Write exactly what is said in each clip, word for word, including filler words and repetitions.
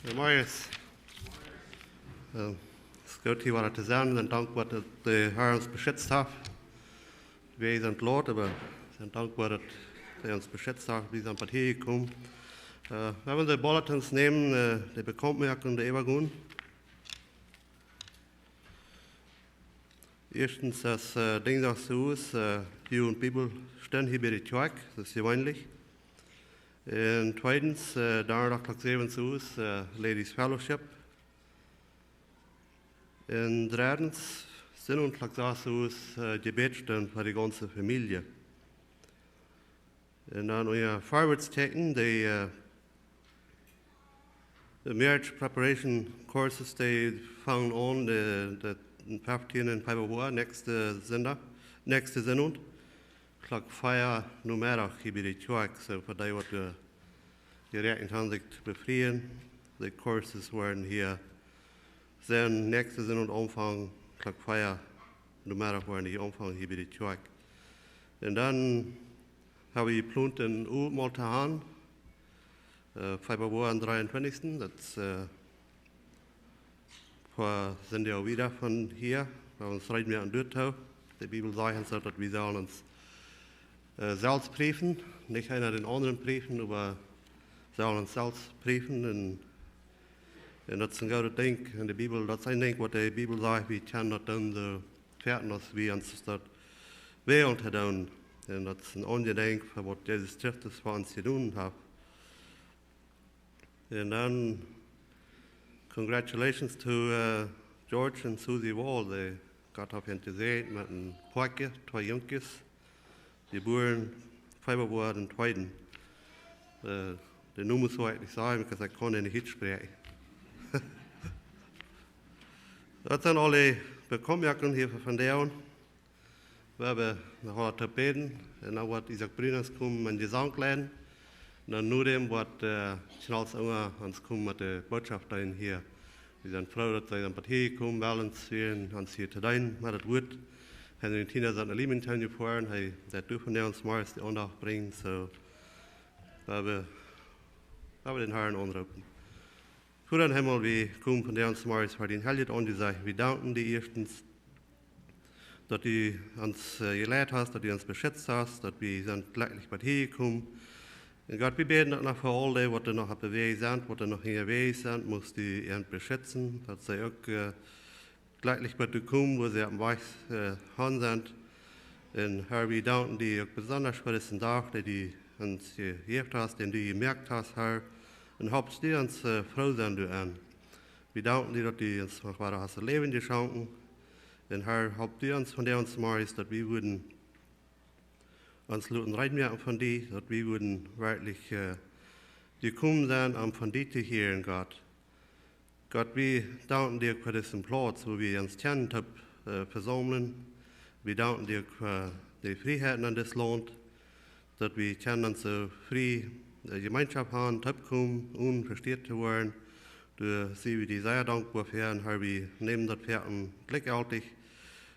Goodemorjes. Äh, es goot hia wada to sennen. Wie sent dankboa daut de Herr ons beschitzt haft. Wie sent lot, oba wie sent dankboa daut hee ons beschitzt haft. Wie sent bat hia jekomen. Äh, wie woaren de Bulletins nämen, äh, de Bekauntmoakunk, de Äwagonen. Ieeschtens es, äh, Dinjsdach soo aus, äh, Jugent Bibelstund hia bie de Kjoakj, daut es jeweenlich. Un tweedens, äh, Donnadach Klock säwen soo aus, äh, Ladies Fellowship. Un dreddens, Sindach Klock sas soo aus, äh, Jebädstund fa de gaunze Famielje. Un dan unja Forward Tjechen, de, äh, de Marriage Preparation Courses, dee fangen aun, de, de feftienden Februar, näakjsten Sindach, näakjsten Sindach, Klock vea Nomeddach hia bie de Kjoakj, soo fa dee waut, äh, jeräakjent haben sikj to befrieen. De Courses woaren hia sennen, näakjsten Sindach aunfangen, Klock vea Nomeddach woaren dee aunfangen hia bie de Kjoakj. Un dan hab wie jeplont een Owentmol to haben, äh, Februar aum dreeuntwintichsten, daut es, äh, fa Sindach wieda von hia, wua wie ons reed moaken doatoo. De Bibel sajcht ons daut, daut wie sellen ons, äh, selfst prüfen, nich eena dän aundren prüfen, oba sellen ons selfst prüfen. Un, un daut es een goodet Dinkj en de Bibel, daut es een Dinkj waut de Bibel sajcht, wie kjennen daut dan soo foaken aus wie ons daut wellen to doonen. Un daut es een Aunjedenkj fa waut Jesus Christus fa ons jedonen haft. Un dan, congratulations to, äh, George un Susie Wall. Dee, Gott haft an jesäajent met een Poakje, twee Junkjes, jebuaren Februar dän tweeden. Äh, de Nomes woa ekj nich sajen, because ekj kaun dee nich utspräakjen. Daut sent aule Bekauntmoakungen hia fa vondoag. Wie haben noch waut to bäden. Un dan woat Isaak Bruners komen un Jesank leiden. Un dan no däm woat, äh, Kjnals Unja ons komen met de Bootschoft dan hia. Wie sent froo daut see sent bat hia jekomen, wellens hia ons hia to deenen met daut Wuat. Henry un Tina sent no Leamington jefoaren, hee, daut doa vondoag zemorjes de Aundacht brinjen, soo, wie haben, wie haben dän Herrn aunjeropen. Voda em Himmel, wie komen vondoag zemorjes ver dien heiljet Aunjesecht. Wie danken die ieeschtens, daut du ons, äh, jeleit hast, daut du ons beschitzt hast, daut wie sent jlekjlich bat hia jekomen. Un Gott, wie bäden uk noch fa aul dee, waut doa noch opp dän Wajch sent, waut doa noch unjawäajes sent, muchst du an beschitzen, daut see uk, äh, jlekjlich bat die komen, wua see oppem Wajch, äh, han sent. Un Herr, wie danken die uk besonda fa disen Dach, dän du ons jejäft hast, dän du jemoakt hast, Herr. Un halp du ons, äh, froo sennen doaraun. Wie danken die, daut du ons noch wada hast daut Läwen jeschonken. Un Herr, halp du ons vondoag zemorjes, daut wie wudden ons loten rein moaken von die, daut wie wudden werkjlich, äh, jekomen sennen, om von die to hieren, Gott. Gott, wie danken die fa disen Plauz, wua wie ons kjennen toop, äh, vesaumlen. Wie danken die fa de Frieheit en dit Launt, daut wie kjennen soo frie, äh, Jemeenschoft haben, toopkomen, onen vesteet to woaren. Doa sent wie die sea dankboa fa, un Herr, wie nämen daut fa jlikjjeltich.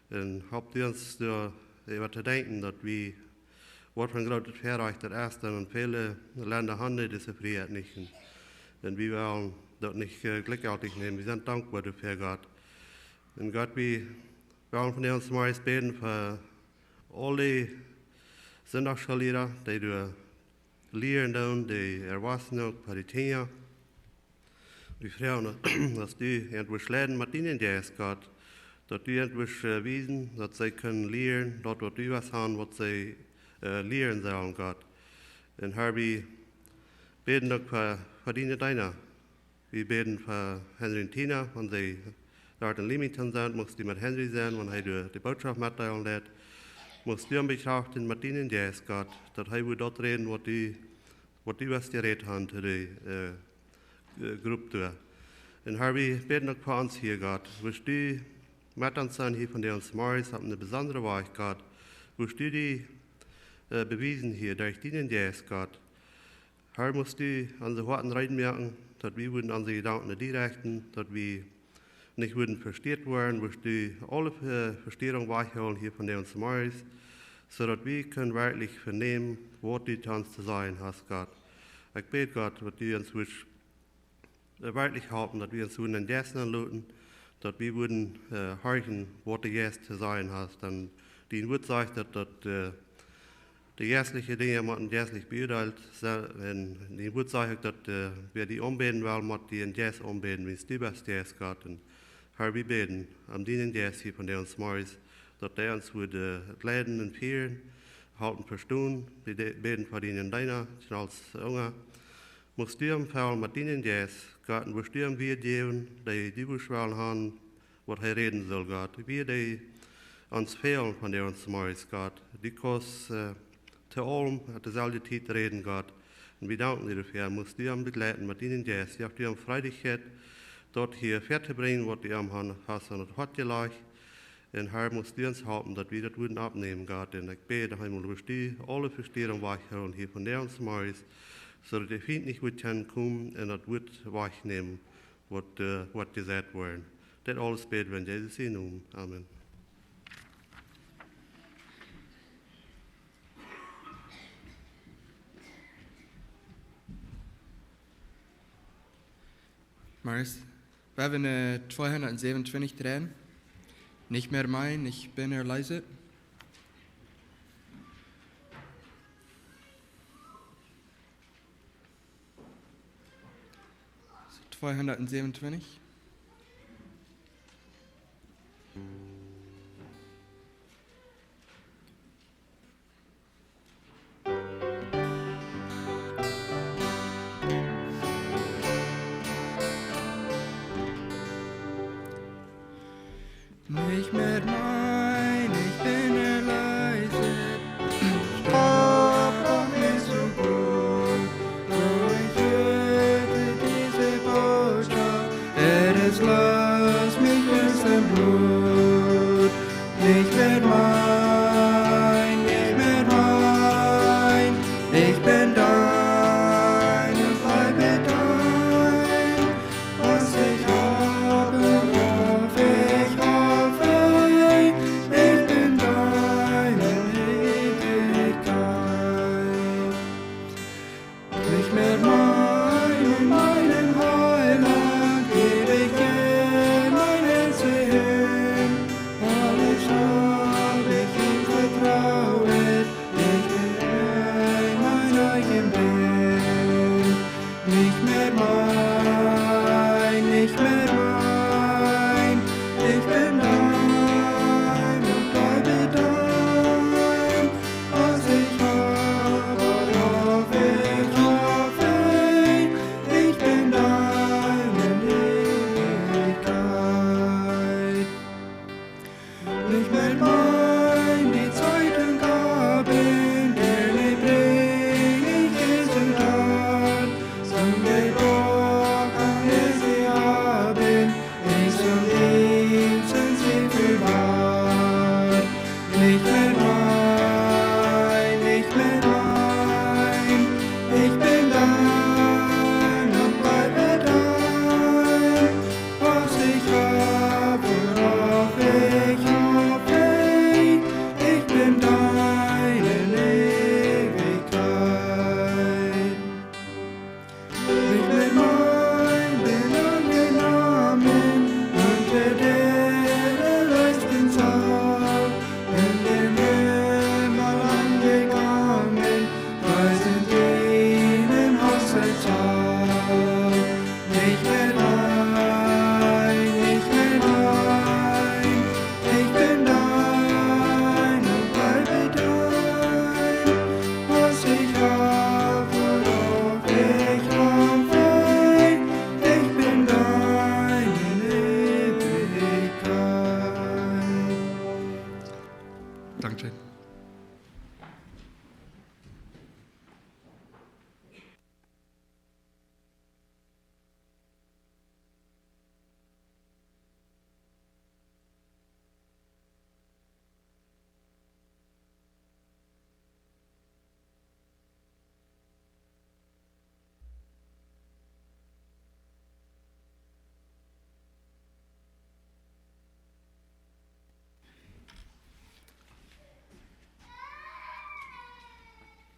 Un halp du ons doaräwa to denkjen, daut wie waut fa een grootet Väarajcht daut es, dan en väle Lenda han dee dise Frieheit nich. Un, un wie wellen daut nich, äh, jlikjjeltich nämen. Wie sent dankboa doafäa, Gott. Un Gott, wie wellen vondoag zemorjes bäden fa aule Sindachschoolliera, dee doa lieren doonen, de Erwachsene, uk fa de Kjinja. Wie froagen, daut du an wurscht leiden met dienen Jeist, Gott, daut du an wurscht, äh, wiesen, daut see kjennen lieren, daut waut du west han, waut see, äh, lieren sellen, Gott. Un Herr, wie bäden uk fa, fa diene Deena. Wie bäden fa Henry un Tina, wan see doa en Leamington sent, muchst du met Henry sennen, wan hee doa de Bootschoft metdeelen deit. Muchst du am bekjraften met dienen Jeist, Gott, daut hee wudd daut räden, waut du, waut du west jerät han to de, äh, äh, Grupp doa. Un Herr, wie bäden uk fa ons hia, Gott. Wurscht du met ons sennen hia vondoag zemorjes opp eene besondre Wies, Gott. Wurscht du die, äh, bewiesen hia derch dienen Jeist, Gott. Herr, muchst du onse Hoaten rein moaken, daut wie wudden onse Jedanken no die rechten, daut wie nich wudden vesteet woaren, wurscht du aule, äh, Vesteerunk wajchhoolen hia vondoag zemorjes, soo daut wie kjennen werkjlich venämen, waut du to ons to sajen hast, Gott. Ekj bäd, Gott, daut du ons wurscht äh, werkjlich halpen, daut wie ons wudden dän Jeist aunloten, daut wie wudden, äh, horchen, waut de Jeist to sajen haft. Dan dien Wuat sajcht daut, daut, äh, de jeistliche Dinja motten jeistlich beuadeelt sennen. Un dien Wuat sajcht uk daut, äh, wäa die aunbäden well, mott die em Jeist aunbäden, wiels du best Jeist, Gott. Un Herr, wie bäden om dienen Jeist hia vondoag zemorjes, daut hee ons wudd, äh, leiden un fieren, halpen vestonen. Wie de-, bäden fa dienen Deena, Charles Unger. Muchst du am fellen met dienen Jeist, Gott, un wurscht du am Wieed jäwen, dee du wurscht wellen haben, waut hee räden saul, Gott. Wieed dee ons fälen vondoag zemorjes, Gott. Du kaust, äh, to aulem to deeselwje Tiet räden, Gott. Un wie danken die doafäa. Muchst du am bejleiden met dienen Jeist. Jeff du am Freiheit, daut hia väatobrinjen, waut du am han-, hast aun daut Hoat jelajcht. Un Herr, muchst du ons halpen, daut wie daut wudden oppnämen, Gott. Un ekj bäd, Herr, muchst du aule Vestierunk wajchhoolen hia vondoag zemorjes, soo daut de Fient nich wudd kjennen komen un daut Wuat wajchnämen, waut, äh, waut jesajcht woat. Dit aules bäd wie en Jesus sienen Nomen. Amen. Marius, wie haben, äh, tweehundertsiebenundzwanzig dran. Nicht mehr mein, ich bin erlöset. Zweihundertsiebenundzwanzig. Nicht mehr mein, ich bin erlöset. Stopp, doch nicht so gut. So, ich hörte diese Botschaft, Herr, es löst mich aus dem Blut. Nicht mehr mein, nicht mehr mein, ich bin dein und bleibe dein. Was ich habe, hoffe ich, hoffe ich, ich bin deine Ewigkeit. Nicht mehr meinen, meinen Heiland geb ich dir mein Herz hin. Alles hab ich ihm vertraut, ich bin mein eigen bin. Nicht mehr mein, nicht mehr mein, ich bin dein und bleibe dein. Was ich habe, hoffe ich, hoffe ich, ich bin dein in Ewigkeit. Nicht mehr mein, die Zeit und Gaben, Geld bring ich es und dort, sondern Gott kann es sie haben, ich zum Dienst sind sie bewahrt. Nicht mehr mein, nicht mehr mein, ich bin dein und bleibe dein. Was ich habe, hoffe ich, hoffe ich, ich bin dein in Ewigkeit. Ich bin mein, bin angenommen unter der erlösten Zahl, in dem Himmel angekommen, preisen jenen Hochzeitssaal. Nicht mehr mein, nicht mehr mein, ich bin dein und bleibe dein. Was ich habe, hoffe ich, hoffe ich, ich bin dein in Ewigkeit. Dankeschön.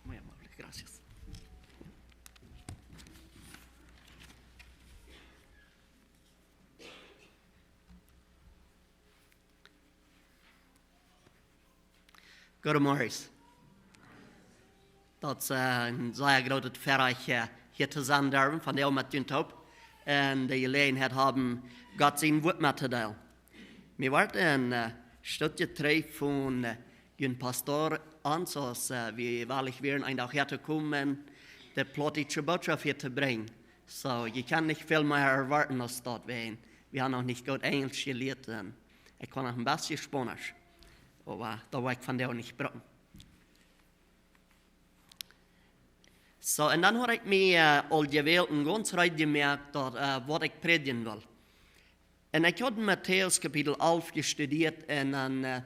Muy amable, gracias. Goedemorjes. Daut es, eh, een sea grootet Verein, eh, hia to sennen derwen, vondoag met junt toop. Un de Jeläajenheit haben, Gott sien Wuat mettodeelen. Mie wort een, eh, Stootje trigj von, eh, jun Pastor ons, aus, eh, wie wellich wieren, een Dach hia to komen, de plautdietsche Botschaft hia to brinjen. Soo, jie kjennen nich väl mea erwoaten aus daut, wiels wie haben noch nich goot Enjlisch jelieet un ekj kaun noch een bät Spaunisch. Oba daut woa ekj vondoag nich brucken. Soo, un dan haud ekj mie, eh, aul jewält un gaunz reed jemoakt daut, eh, waut ekj prädjen well. Un ekj haud Matäus Kapitel alf jestudieet un dan, eh,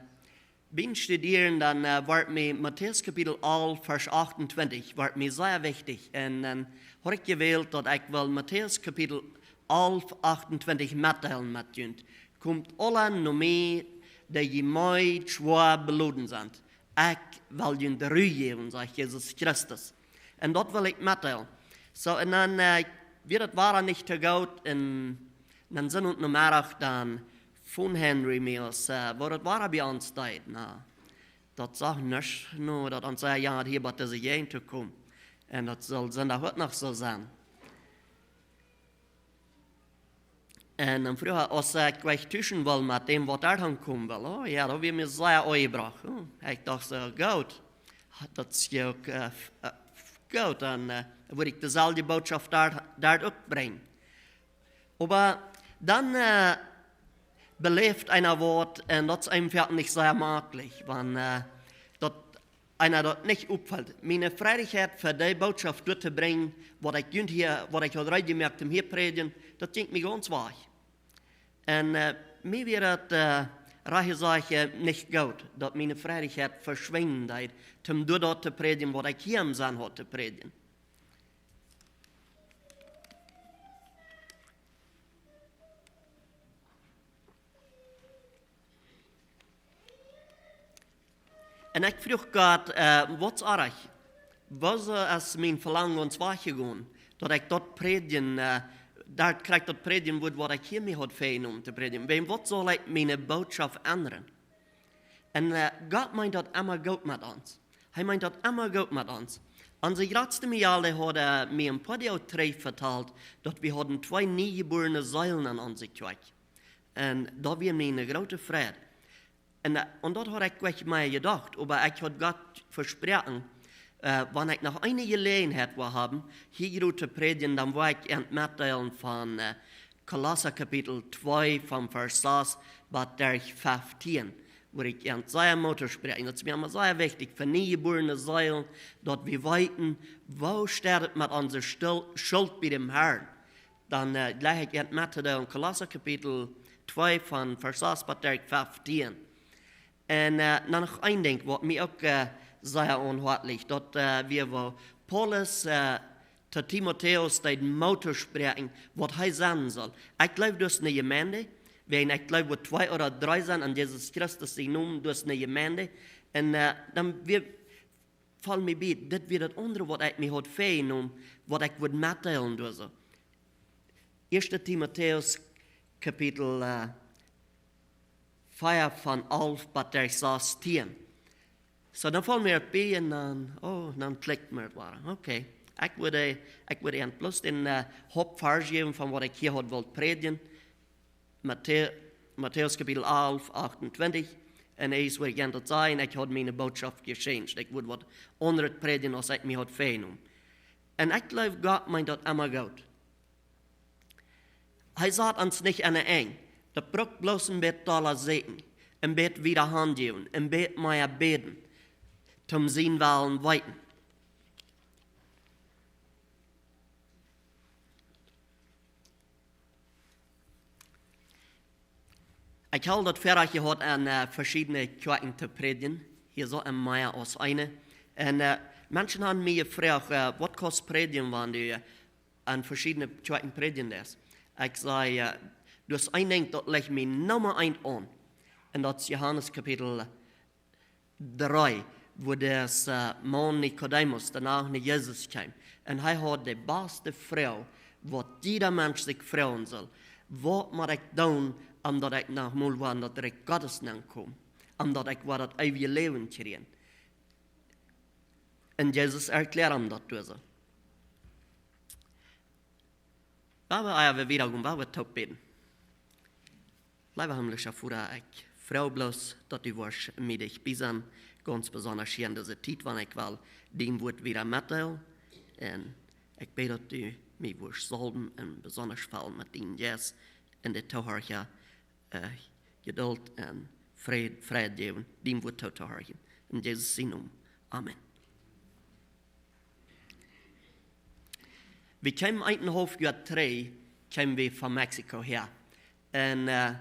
biem Studieren dan, eh, wort mie Matäus Kapitel alf, Varsch achtuntwintich, wort mie sea wichtich. Un dan haud ekj jewält daut ekj well Matäus Kapitel alf, achtuntwintich metdeelen met junt. Komt aula no mie, dee jie meed schwoa beloden sent. Ekj well junt Ru jäwen, sajcht Jesus Christus. Un daut well ekj metdeelen. Soo, un dan, eh, wia daut wada nich too goot. Un dan sent wie Nomeddach dan von Henry Mills, eh, woo daut wada bie ons deed. Na, daut sach nuscht no, daut ons säd, jo, hia bie dise Jäajent to komen. Un daut saul Sindach uk noch soo sennen. Un dan fruach hee, aus ekj wajch tuschen well met däm, waut doa aunkomen well. Oh jo, daut wia mie sea aunjebrocht. Oh, ekj docht soo, goot. Daut es jo uk, eh, f-, eh, f-, goot, dan, eh, wudd ekj deeselwje Botschaft doa, doa uk brinjen. Oba dan, eh, beläft eena waut, un daut es eenfach nich sea maklich, wan, eh, daut eena daut nich oppfelt. Miene Freiheit fa dee Botschaft doa to brinjen, waut ekj junt hia, waut ekj haud reed jemoakt om hia prädjen, daut jinkj mie gaunz wajch. Un, eh, mie wia daut, eh, rajcht jesajcht, eh, nich goot, daut miene Freiheit veschwinjen deed, om doa daut to prädjen, waut ekj hia em Senn haud to prädjen. Un ekj fruach Gott, eh, waut es oajch? Wuarom es mien Velangen gaunz wajch jegonen, daut ekj daut prädjen, eh, daut ekj krakjt daut prädjen wudd, waut ekj hia mie haud väajenomen to prädjen? Wuarom, waut saul ekj miene Botschaft endren? Un, eh, Gott meent daut emma goot met ons. Hee meent daut emma goot met ons. Onse jratste Mejal, dee haud, eh, mie een poa Doag trigj vetalt, daut wie hauden twee niejebuarne Seelen aun onse Kjoakj. Un daut wia mie eene groote Freid. Un, eh, aun daut haud ekj nich mea jedocht, oba ekj haud Gott vesproaken, eh, wan ekj noch eene Jeläajenheit wudd haben, hia groot to prädjen, dan wudd ekj an metdeelen von, eh, Kolossa Kapitel twee von Varsch sas bat Varsch feftieen, wua ekj an sea Moot spräakj. Daut es mie emma sea wichtich, fa niejebuarne Seelen, daut wie weeten, woo steit et met onse Stul-, Schult bie däm Herrn. Dan, eh, jleich ekj an mettodeelen, Kolossa Kapitel twee von Varsch sas bat Varsch feftieen. Un, eh, dan noch een Dinkj, waut mie uk, eh, sea aum Hoat licht, daut, eh, wia woo Paulus, eh, to Timotäus deed Moot spräakjen, waut hee sennen saul. Ekj jleew, daut es eene Jemeent, wan ekj jleew, wua twee ooda dree sent aun Jesus Christus sien Nomen, daut es eene Jemeent. Un, eh, dan wia, foll mie bie, dit wia daut aundre, waut ekj mie haud väajenomen, waut ekj wudd metdeelen, doa soo. Ieeschte Timotäus, Kapitel, eh, vea von alf bat Varsch sastieen. Soo, dan foll mie daut bie un dan, oh, dan klikjt mie daut wada. Okay. Ekj wudd, eh, ekj wudd an bloos dän, eh, Hauptvarsch jäwen von waut ekj hia haud wult prädjen. Matä-, Matäus Kapitel alf, achtuntwintich. Un eent wudd ekj an daut sajen, ekj haud miene Botschaft jechanged. Ekj wudd waut aundret prädjen, aus ekj mie haud väajenomen. Un ekj jleew, Gott meent daut emma goot. Hee sat ons nich aun de Enj. Daut brukt bloos een bät dolla sieekjen, een bät wieda hanjäwen, een bät mea bäden, toom sienen Wellen weeten. Ekj haud daut Väarajcht jehaut aun, eh, veschiedne Kjoakjen to prädjen, hia soo en mea aus eene. Un, eh, Menschen haben mie jefroacht, eh, waut kaust prädjen, wan du, eh, aun veschiedne Kjoakjen prädjen deist? Ekj säd, eh, daut es een Dinkj, daut licht mie Numma eent aun. Un daut es Johanes Kapitel dree, wua dis, eh, Maun Nikodemus doano no Jesus kjeem. Un hee haud de baste Froag, waut jieda Mensch sikj froagen saul. Waut mott ekj doonen, om daut ekj noch mol woa en daut Rikj Gottes nenkomen? Om daut ekj woa daut eewje Läwen kjrieen? Un Jesus erkjläat am daut doa soo. Wan wie, ah jo, wie wieda gonen, wan wie toop bäden. Leewa himmlischa Voda, ekj froag bloos, daut du woascht mie dicht bie sennen, gaunz besonda hia en dise Tiet, wan ekj well dien Wuat wieda metdeelen. Un ekj bäd, daut du mie woascht saulwen un besonda fellen met dienen Jeist un de Toohorcha, äh, Jeduld un Fräd, Fräd jäwen, dien Wuat tootohorchen. En Jesus sienen Nomen. Amen. Wie kjeemen eenenhaulf Joa trigj, kjeemen wie von Mexiko häa. Un, äh,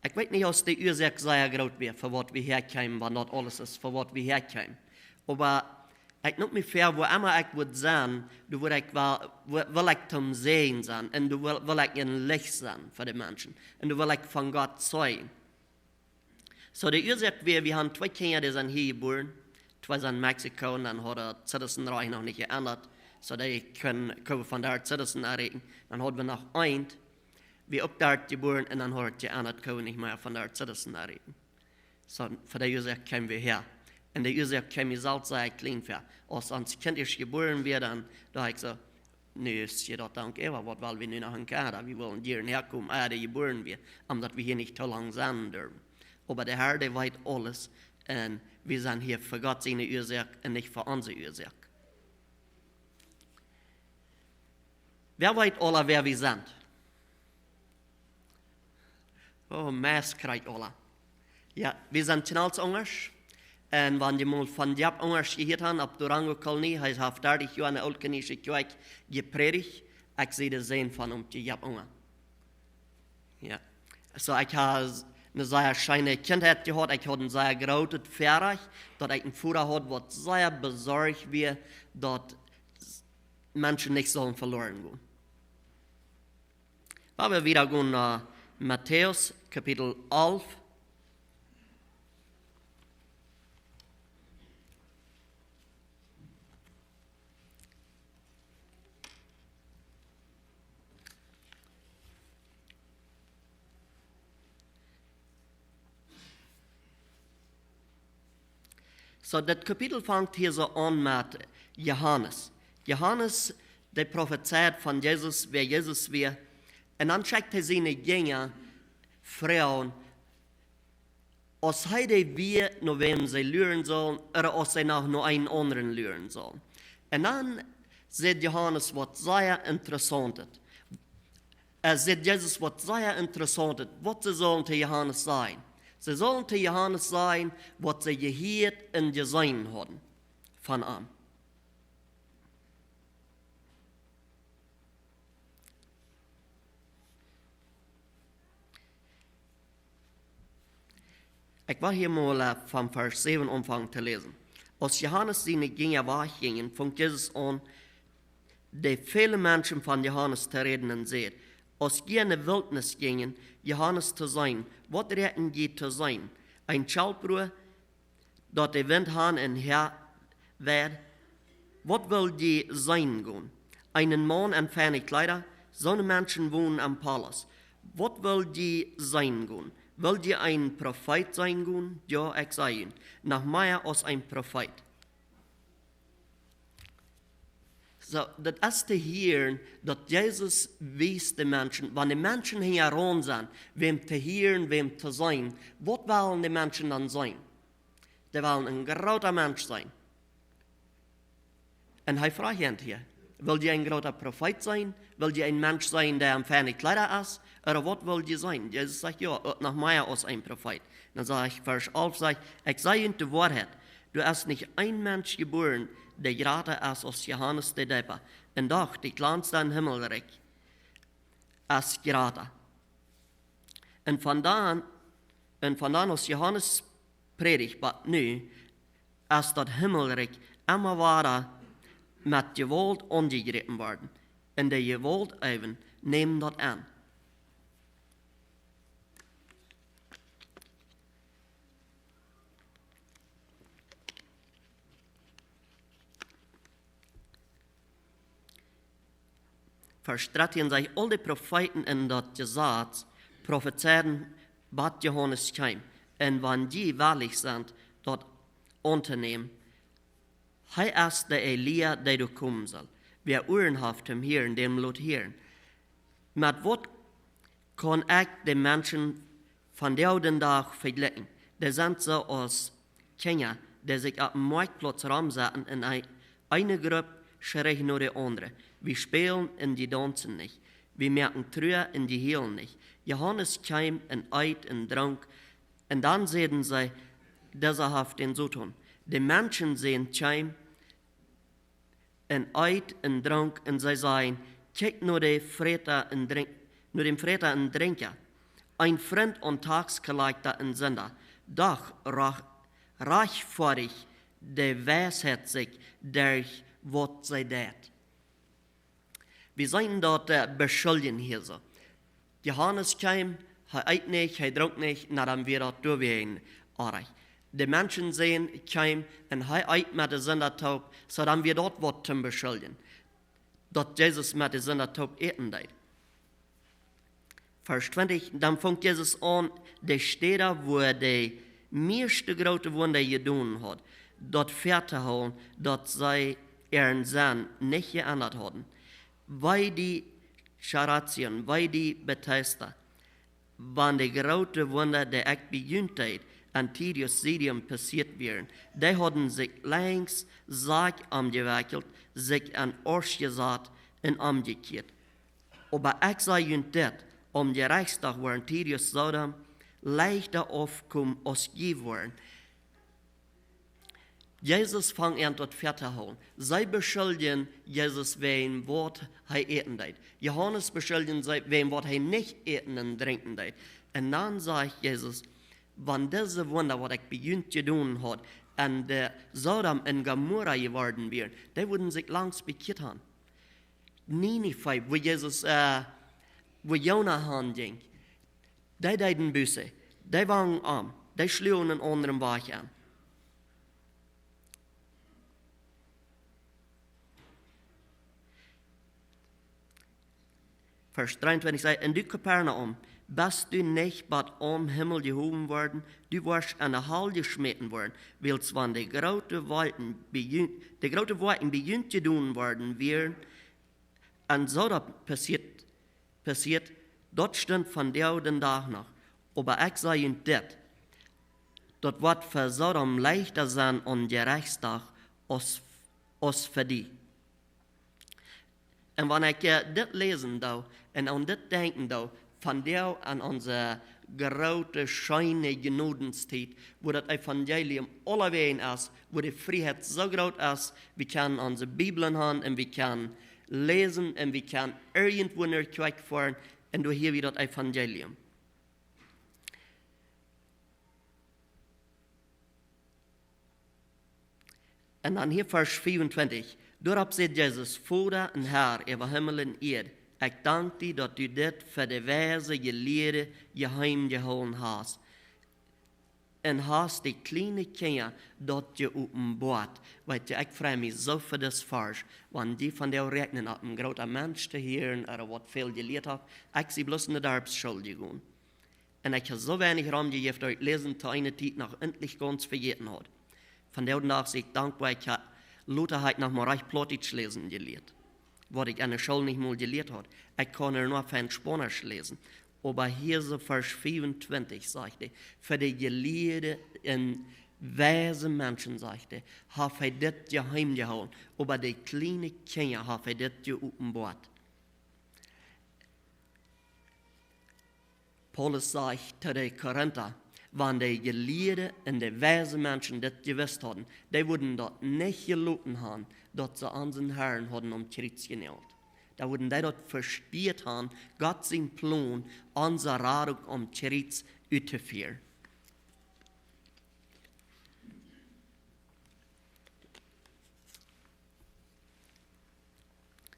ekj weet nich, aus de Uasoak sea groot wia, fa waut wie häa kjeemen, wan daut aules es, fa waut wie häa kjeemen. Oba ekj neem mie väa, wua emma ekj wudd sennen, doa wudd ekj wel, wudd, wudd ekj toom Säajen sennen, un doa wudd, wudd ekj een Licht sennen fa de Menschen, un doa wudd ekj von Gott zeijen. Soo, de Uasoak wia, wie haben twee Kjinja, dee sent hia jebuaren. Twee sent en Mexiko, un dan haud daut Citizenrajcht noch nich jeendat. Soo, dee kunnen, kunnen von doa Citizen aunräakjen. Dan hauden wie noch eent, wia uk doa jebuaren, un dan haud daut jeendat, kunnen wie nich mea von doa Citizen aunräakjen. Soo, fa de Uasoak kjeemen wie häa. Un de Uasoak kjeem mie selfst sea kjlien väa. Aus ons Kjint ieescht jebuaren wia, dan docht ekj soo, nu es je daut dan äwa, waut well wie nu noch en Kanada? Wie wellen hia häakomen, ea dee jebuaren wia, omdaut wie hia nich too lang sennen durwen. Oba de Herr, dee weet aules, un wie sent hia fa Gott siene Uasoak un nich fa onse Uasoak. Wäa weet aula, wäa wie sent? Oh, meist krakjt aula. Jo, wie sent Kjnals Ungasch. Un wan jie mol von Jap Ungasch jehieet haben, opp Durango Kolonie, hee haft dartich Joa enne Ooltkolonische Kjoakj jeprädicht. Ekj sie de Sän von Oomkje Jap Ungasch. Jo. Soo, ekj hab eene sea scheene Kjintheit jehaut. Ekj haud een sea grootet Väarajcht, daut ekj een Voda haud, waut sea besorcht wia, daut Menschen nich sullen veloren gonen. Wan wie wieda gonen no Matäus, Kapitel alf. Soo, daut Kapitel fangt hia soo aun met Johanes. Johanes, dee profezeit von Jesus, wäa Jesus wia. Un dan schekjt hee siene Jinja froagen, aus hee dee wia, no wäm see luren sullen, ooda aus see noch no eenen aundren luren sullen. Un dan sajcht Johanes waut sea Interessauntet. Äh, sajcht Jesus waut sea Interessauntet, waut see sullen to Johanes sajen. See sullen to Johanes sajen, waut see jehieet un jeseenen hauden von am. Ekj well hia mol, äh, von Varsch säwen aunfangen to läsen. Aus Johanes siene Jinja wajchjinjen, funk Jesus aun, de väle Menschen von Johanes to räden un säd: Aus jie enne Wiltnis jinjen, Johanes to seenen, waut räakjnen jie to seenen? Een Schelpbroa, daut de Wint han un häa weit? Waut well jie seenen gonen? Eenen Maun en fiene Kjleeda? Soone Menschen wonen em Palaust. Waut well jie seenen gonen? Well jie eenen Profeet seenen gonen? Jo, ekj saj junt, noch mea aus een Profeet. Soo, daut es to hieren, daut Jesus wiest de Menschen, wan de Menschen hia aun sent, wäm to hieren, wäm to seenen, waut wellen de Menschen dan seenen? Dee wellen een groota Mensch seenen. Un hee froagt an hia: Well jie een groota Profeet seenen? Well jie een Mensch seenen, dee en fiene Kjleeda es? Ooda waut well jie seenen? Jesus sajcht: Jo, noch mea aus een Profeet. Dan sajcht Varsch alf, sajcht: Ekj saj junt de Woarheit, doa es nich een Mensch jebuaren, dee jrata es aus Johanes de Deepa. Un doch, de kjlanste em Himmelrikj es jrata. Un von dan, un von dan aus Johanes prädicht bat nu, es daut Himmelrikj emma wada met Jewault aunjejräpen worden. Un de Jewaulteiwen nämen daut aun. Varsch dartieen sajcht: Aul de Profeeten en daut Jesaz profezeiden, bat Johanes kjeem. Un wan jie wellich sent, daut auntonämen, Hee es de Elia, dee doa komen saul. Wäa Uaren haft toom hieren, däm lot hieren. Met waut kaun ekj de Menschen vondoag dän Dach vejlikjen? Dee sent soo aus Kjinja, dee sikj oppem Moakjtplauz romsaten un eene, eene Grupp schricht no de aundre: Wie spälen un dee daunzen nich. Wie moaken Trua un dee hielen nich. Johanes kjeem un eet un drunk. Un dan säden see: Disa haft dän Soton. De Menschensän kjeem un eet un drunk, un see sajen: Kjikj no de Fräta un Drink-, no dän Fräta un Drinkja, een Frint aun Taxkollekta un Sinda. Doch rach-, rajchtfoadicht de Weisheit sikj derch waut see deit. Wie seenen daut, äh, Beschuldjen hia soo. Johanes kjeem, hee eet nich, hee drunk nich, na dan wia daut doawäajen oajch. De Menschensän kjeem un hee eet met de Sinda toop, soo dan wia daut waut toom beschuldjen, daut Jesus met de Sinda toop äten deed. Varsch twintich: Dan funk Jesus aun, de Städa, wua hee de mieeschte groote Wunda jedonen haud, daut väatohoolen, daut see äaren Senn nich jeendat hauden. Wee dee Gerasenen, wee dee Bethsaida, wan de groote Wunda, dee ekj bie junt deed en Tirus Sidon, passieet wieren. Dee hauden sikj lenjs Sakj omjewekjelt, sikj en Asch jesat un omjekjieet. Oba ekj saj junt dit: Aum Jerechtsdach woaren Tirus un Sidon leichta aufkomen aus jie woaren. Jesus fangt aun daut väatohoolen. See beschuldjen Jesus wäajen waut hee äten deed. Johanes beschuldjen see wäajen waut hee nich äten un drinkjen deed. Un dan sajcht Jesus: Wan dise Wunda, waut ekj bie junt jedonen haud, en de Sodom un Gomorra jeworden wieren, dee wudden sikj lenjs bekjieet haben. Ninive, wua Jesus, äh, wua Jona han jinkj, dee deeden Buße, dee wangen om, dee schluagen eenen aundren Wajch aun. Varsch dreeuntwintich sajcht: Un du, Kapernaum, best du nich bat aum Himmel jehowen worden? Du woascht enne Hal jeschmäten woaren, wiels wan de groote Wolkjen bie junt, de groote Wolkjen bie junt jedonen worden wieren, un soo daut passieet, passieet, daut stunt vondoag dän Dach noch. Oba ekj saj junt dit: Daut woat fa Sodom leichta sennen aum Jerechtsdach aus, aus fa die. Un wan ekj, äh, dit läsen doo un aun dit denkjen doo, vondoag aun onse groote, scheene Jnodenstiet, wua daut Evangelium aulawäajen es, wua de Frieheit soo groot es, wie kjennen onse Bibeln haben un wie kjennen läsen un wie kjennen irjentwua no de Kjoakj foaren un doa hia wie daut Evangelium. Un dan hia Varsch fiefuntwintich. Doaropp säd Jesus: Voda un Har äwa Himmel un Ieed, ekj dank die, daut du dit fa de weise Jelieede jeheim jehoolen hast un hast de kjliene Kjinja daut jeopenboat. Weet jie, ekj frei mie soo fa dis Varsch, wan dee vondoag räakjnen, opp een groota Mensch to hieren, ooda waut väl jelieet haft. Ekj sie bloos enne Darpsschool jegonen. Un ekj hab soo weinich romjejäft, daut ekj läsen to eene Tiet noch entlich gaunz vejäten haud. Vondoag dän Dach sie ekj dankboa, ekj hab, lota hab ekj noch mau rajcht Plautdietsch läsen jelieet, waut ekj enne School nich mol jelieet haud. Ekj kunn doa noch fein Spaunisch läsen. Oba hia soo Varsch fiefuntwintich sajcht hee: Fa de Jelieede un weise Menschen, sajcht hee, haft hee dit jeheim jehoolen, oba de kjliene Kjinja haft hee dit jeopenboat. Paulus sajcht to de Korinta: Wan de Jelieede un de weise Menschen dit jewist hauden, dee wudden daut nich jeloten haben, daut see onsen Harn hauden aum Kjriez jenäajelt. Dan wudden dee daut vespieet haben, Gott sien Plon, onse Radunk aum Kjriez uttofieren.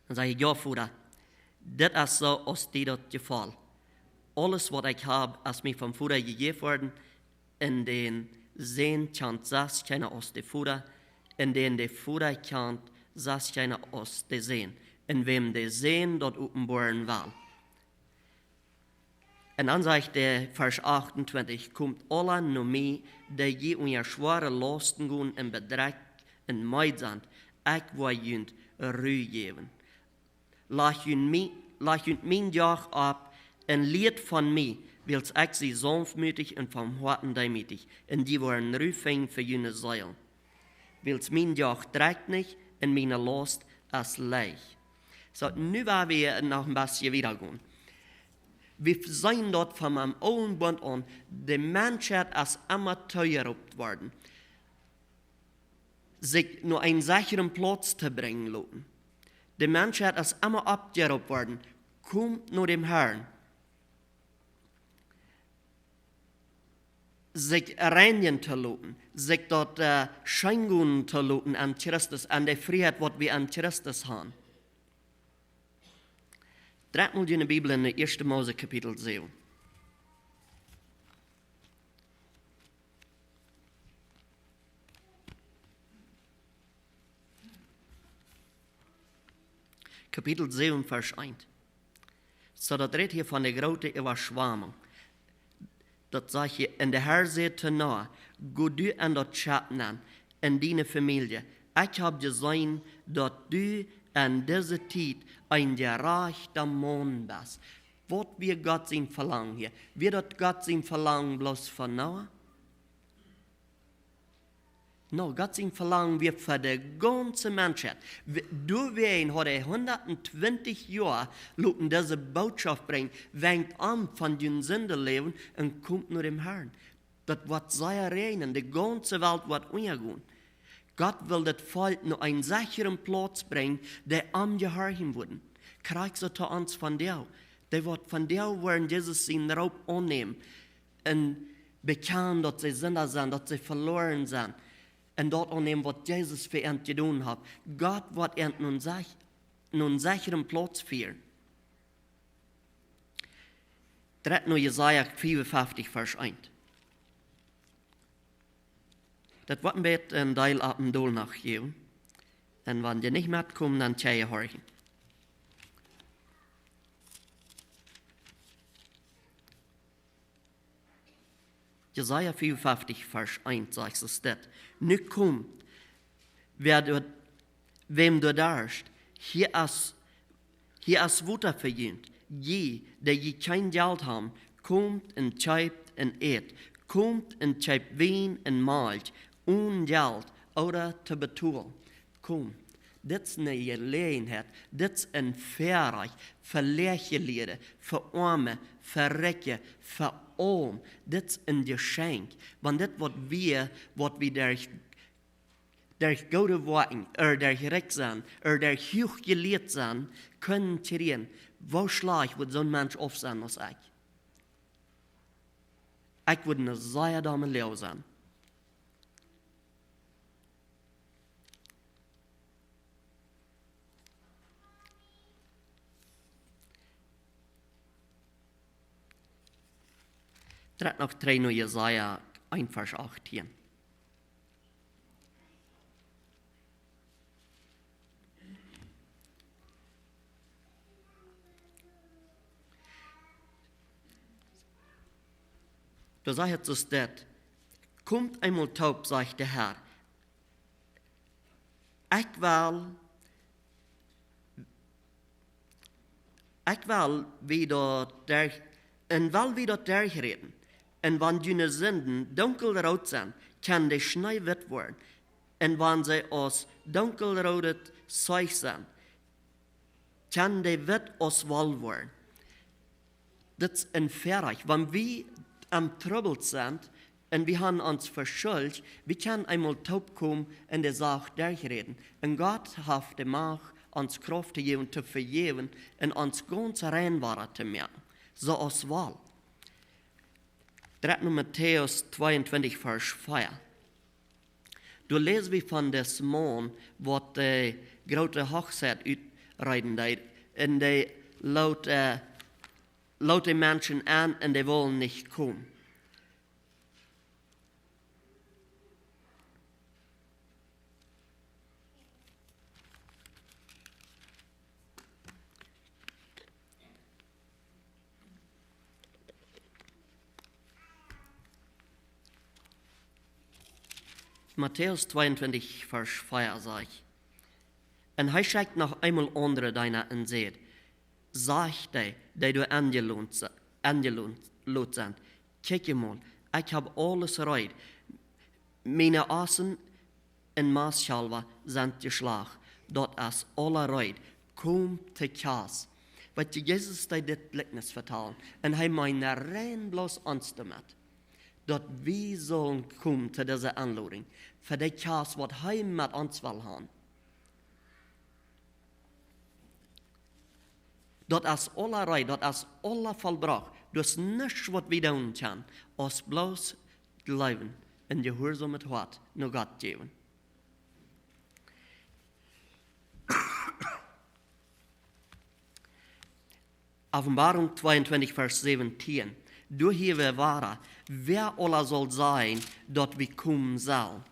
Dan säd hee: Jo, Voda, dit es soo aus die daut jefelt. Aules waut ekj hab, es mie vom Voda jejäft worden, un dän Sän kjant selfst kjeena aus de Voda, un dän de Voda kjant selfst kjeena aus de Sän, un wäm de Sän daut openboaren well. Un dan sajcht hee, Varsch achtuntwintich: Komt aula no mie, dee jie unja schwoare Lausten gonen un bedrekjt un meed sent, ekj woa junt Ru jäwen. Lajcht junt mie-, lajcht junt mien Joch opp un lieet von mie, wiels ekj sie saunftmootich un von Hoaten deemootich, un jie woaren Ru finjen fa june Seelen. Wiels mien Joch drekjt nich un miene Laust es leicht. Soo, nu woa wie noch een bät wieda gonen. Wie seenen daut von aum oolen Bunt aun, de Menschheit es emma tojeroopt worden, sikj no eenen secheren Plauz to brinjen loten. De Menschheit es emma oppjeroopt worden, komt no däm Herrn. Sikj reinjen to loten, sikj daut, äh, scheen gonen to loten aun Christus, aun de Frieheit, waut wie aun Christus haben. Dreit mol june Bibel en de Ieeschte Mose Kapitel säwen. Kapitel säwen, Varsch eent. Soo, daut rät hia von de groote Äwaschwamunk. Daut sajcht hia: "Un de Herr säd to Noah: Go du en daut Schepp nenn, un diene Famielje. Ekj hab jeseenen, daut du en dise Tiet een jerajchta Maun best." Waut wia Gott sien Velangen hia? Wia daut Gott sien Velangen bloos fa Noah? Nä, Gott sien Velangen wia fa de gaunze Menschheit. W-, doawäajen haud hee hundat twintich Joa loten dise Bootschoft brinjen: "Wenjt om von jun Sindenläwen un komt no däm Herrn." Daut woat sea räajnen, de gaunze Welt woat unjagonen. Gott well daut Volkj no eenen secheren Plauz brinjen, dee am jehorchen wudden. Krakjt soo to ons vondoag. Dee waut vondoag woaren Jesus sienen Roop aunnämen un bekjanen, daut see Sinda sent, daut see veloaren sent, un daut aunnämen, waut Jesus fa an jedonen haft. Gott woat an no eenen sech-, no eenen secheren Plauz fieren. Dreit no Jesaja fiefunfeftich, Varsch eent. Daut woat een bät een Deel opp un dol noch jäwen. Un wan jie nich metkomen, dan kjenn jie horchen. Jesaja fiefunfeftich, Varsch eent, sajcht et dit: "Nu komt, wäa doa, wäm doa darscht, hia es, hia es Wota fa junt. Jie, dee jie kjeen Jelt haben, komt un kjeept un ät. Komt un kjeept Wien un Malkj, onen Jelt ooda to betolen." Komt. Dit es eene Jeläajenheit, dit es een Väarajcht fa Läachjeliede, fa Oame, fa Rikje, fa aulem. Dit es een Jeschenkj. Wan dit waut wie, waut wie derch, derch goode Woakjen, ooda derch rikj sennen, ooda derch huach jelieet sennen, kjennen kjrieen, woo schlajcht wudd soon Mensch auf sennen aus ekj? Ekj wudd een sea domme Loag sennen. Dreit noch trigj no Jesaja eent, Varsch achtieen. Doa sajcht et soo dit: "Komt eemol toop, sajcht de Herr. Ekj well, ekj well wie daut derch, un well wie daut derchräden. Un wan june Sinden dunkelroot sent, kjennen dee schneewitt woaren. Un wan see aus dunkelroodet Zeich sent, kjennen dee witt aus Woll woaren." Dit es een Väarajcht. Wan wie aum Trubbel sent un wie haben ons veschult, wie kjennen eemol toopkomen un de Sach derchräden. Un Gott haft de Macht, ons Krauft to jäwen, to vejäwen un ons gaunz rein wada to moaken, soo aus Woll. Dreit no Matäus tweeuntwintich, Varsch vea. Doa läs wie von dän Maun, waut de groote Hochzeit utreeden deed, un dee loot, äh, loot de Menschen aun un dee wullen nich komen. Matäus tweeuntwintich, Varsch vea sajcht: Un hee schekjt noch eemol aundre Deena un säd: Sajcht dee, dee doa enjelot se-, enjelot sent: Kjikjt mol, ekj hab aules reed. Miene Ossen un Maastkjalwa sent jeschlacht. Daut es aula reed. Komt to Kjast. Waut Jesus deed dit Jlikjnis vetalen. Un hee meent rein bloos ons doamet, daut wie sellen komen to dise Enlodunk, fa de Kjast, waut hee met ons well haben. Daut es aula reed, daut es aula vollbrocht. Doa es nuscht, waut wie doonen kjennen, aus bloos jleewen un jehuarsom daut Hoat no Gott jäwen. Openboarunk tweeuntwintich, Varsch säwentieen. Doa hia wada, wäa aula saul sajen, daut wie komen sellen.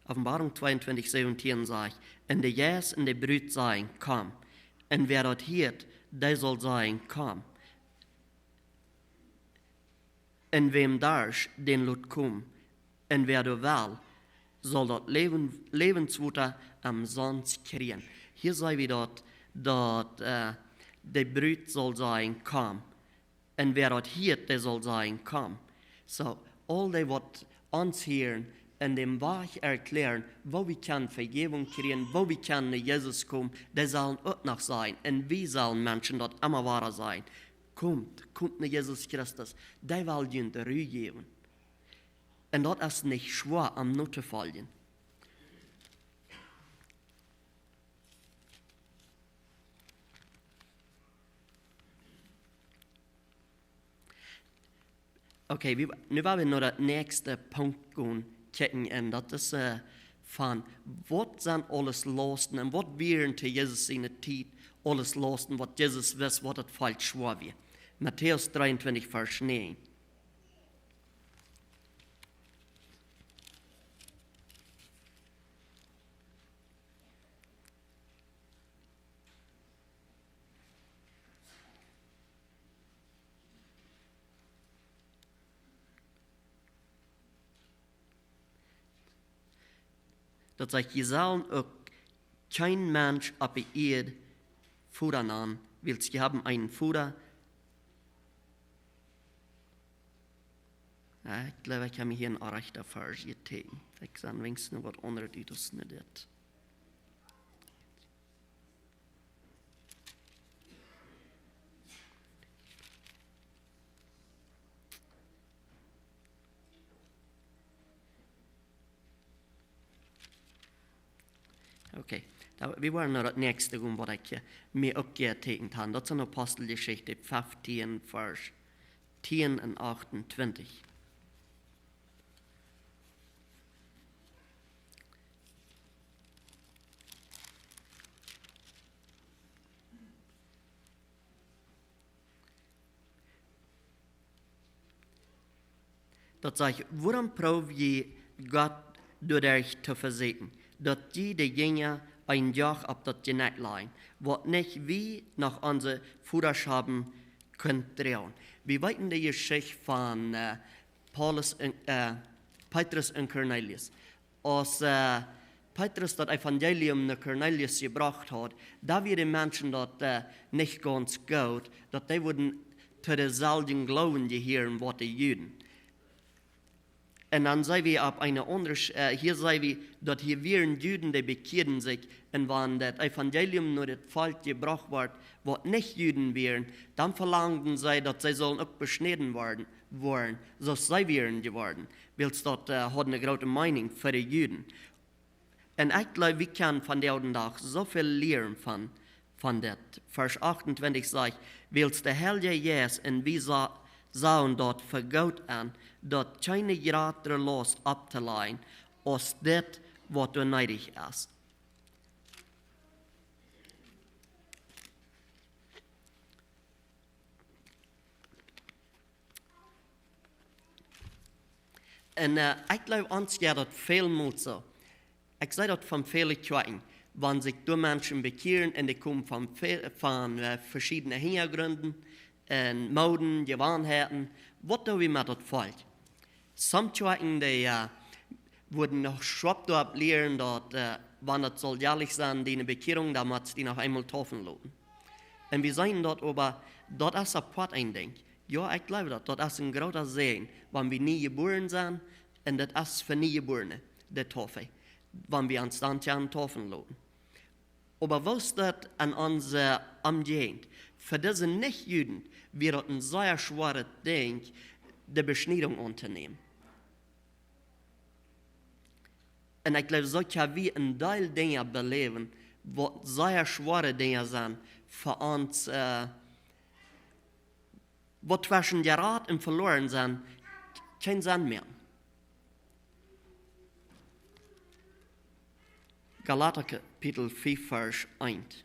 Openboarunk tweeuntwintich, säwentieen sajcht: Un de Jeist un de Brut sajen: Komm. Un wäa daut hieet, dee saul sajen: Komm. Un wäm darscht, dän lot komen. Un wäa doa well, saul daut Läwen, Läwenswota omsonst kjrieen. Hia seen wie daut, daut, äh, de Brut saul sajen: Komm. Un wäa daut hieet, dee saul sajen: Komm. Soo, aul dee, waut ons hieren un dän Wajch erkjläaren, woo wie kjennen Vejäwunk kjrieen, woo wie kjennen no Jesus komen, dee sellen uk noch sajen. Un wie sellen Menschen daut emma wada sajen: Komt, komt no Jesus Christus. Dee well junt Ru jäwen. Un daut es nich schwoa, am notofoljen. Okay, wie, nu woa wie no daut näakjste Punkt gonen kjikjen, un daut es, äh, von waut sent aules Lausten un waut wieren to Jesus siene Tiet aules Lausten, waut Jesus wist, waut daut Volkj schwoa wia. Matäus dreeuntwintich, Varsch näajen. Daut sajcht: Jie sellen uk kjeen Mensch opp de Ieed Voda nanen, wiels jie haben eenen Voda. Jo, ekj jleew, ekj hab mie hia een orrajchta Varsch jeteekjent. Ekj sach weens noch waut aundret ut aus dit. Okay, dan, wie woaren no daut näakjste gonen, waut ekj, äh, mie uk jeteekjent hab. Daut es Aposteljeschicht feftieen, Varsch tieen un achtuntwintich. Daut sajcht: Wuarom proow jie Gott doaderch to vesieekjen, daut jie de Jinja een Joch opp daut Jnekj lajen, waut nich wie noch onse Vodasch haben kunt droagen? Wie weeten de Jeschicht von, äh, Paulus un, äh, Petrus un Kornelius. Aus, äh, Petrus daut Evangelium no Kornelius jebrocht haud, doa wieren de Menschen daut, äh, nich gaunz goot, daut dee wudden to dänselwjen Gloowen jehieren waut de Juden. Un dan seen wie opp eene aundre, äh, hia seen wie daut hia wieren Juden, dee bekjieeden sikj, un wan daut Evangelium no daut Volkj jebrocht wort, waut nich Juden wieren, dan velangden see, daut see sullen uk beschnäden worden, woaren, soo aus see wieren jeworden, wiels daut, äh, haud eene groote Meenunk fa de Juden. Un ekj jleew, wie kjennen von dän Dach soo väl lieren von, von dit. Varsch achtuntwintich sajcht: Wiels de Heilje Jeist un wie sa-, sagen daut fa goot aun, daut kjeene jratre Laust opptolajen, aus dit, waut doa needich es. Un äh, ekj jleew, ons jeit daut väl mol soo. Ekj see daut von väle Kjoakjen, wan sikj doa Menschen bekjieren un dee komen von, ve- von äh, veschiedne Hinjagrunden un Mooden, Jewanheiten, waut doo wie met daut Volkj? Sommje Kjoakjen, dee äh, wudden noch schwoa doaropp lieren, daut äh, wan daut saul jelich sennen, diene Bekjierunk, dan motst du die noch eemol deepen loten. Un wie seenen daut oba, daut es apoat een Dinkj. Jo, ekj jleew daut, daut es een groota Säajen, wan wie nie jebuaren sent, un daut es fa nie Jebuarne, de Deep, wan wie ons dan kjennen deepen loten. Oba woo es daut aun onse Omjäajent? Fa dise Nich-Juden wia daut een sea schwoaret Dinkj, de Beschniedunk auntonämen. Un ekj jleew, soo kjenn wie een Deel Dinja beläwen, waut sea schwoare Dinja sent fa ons, äh, waut tweschen jerat un veloaren sent, kjeen Senn mea. Galata Kapitel fief, Varsch eent.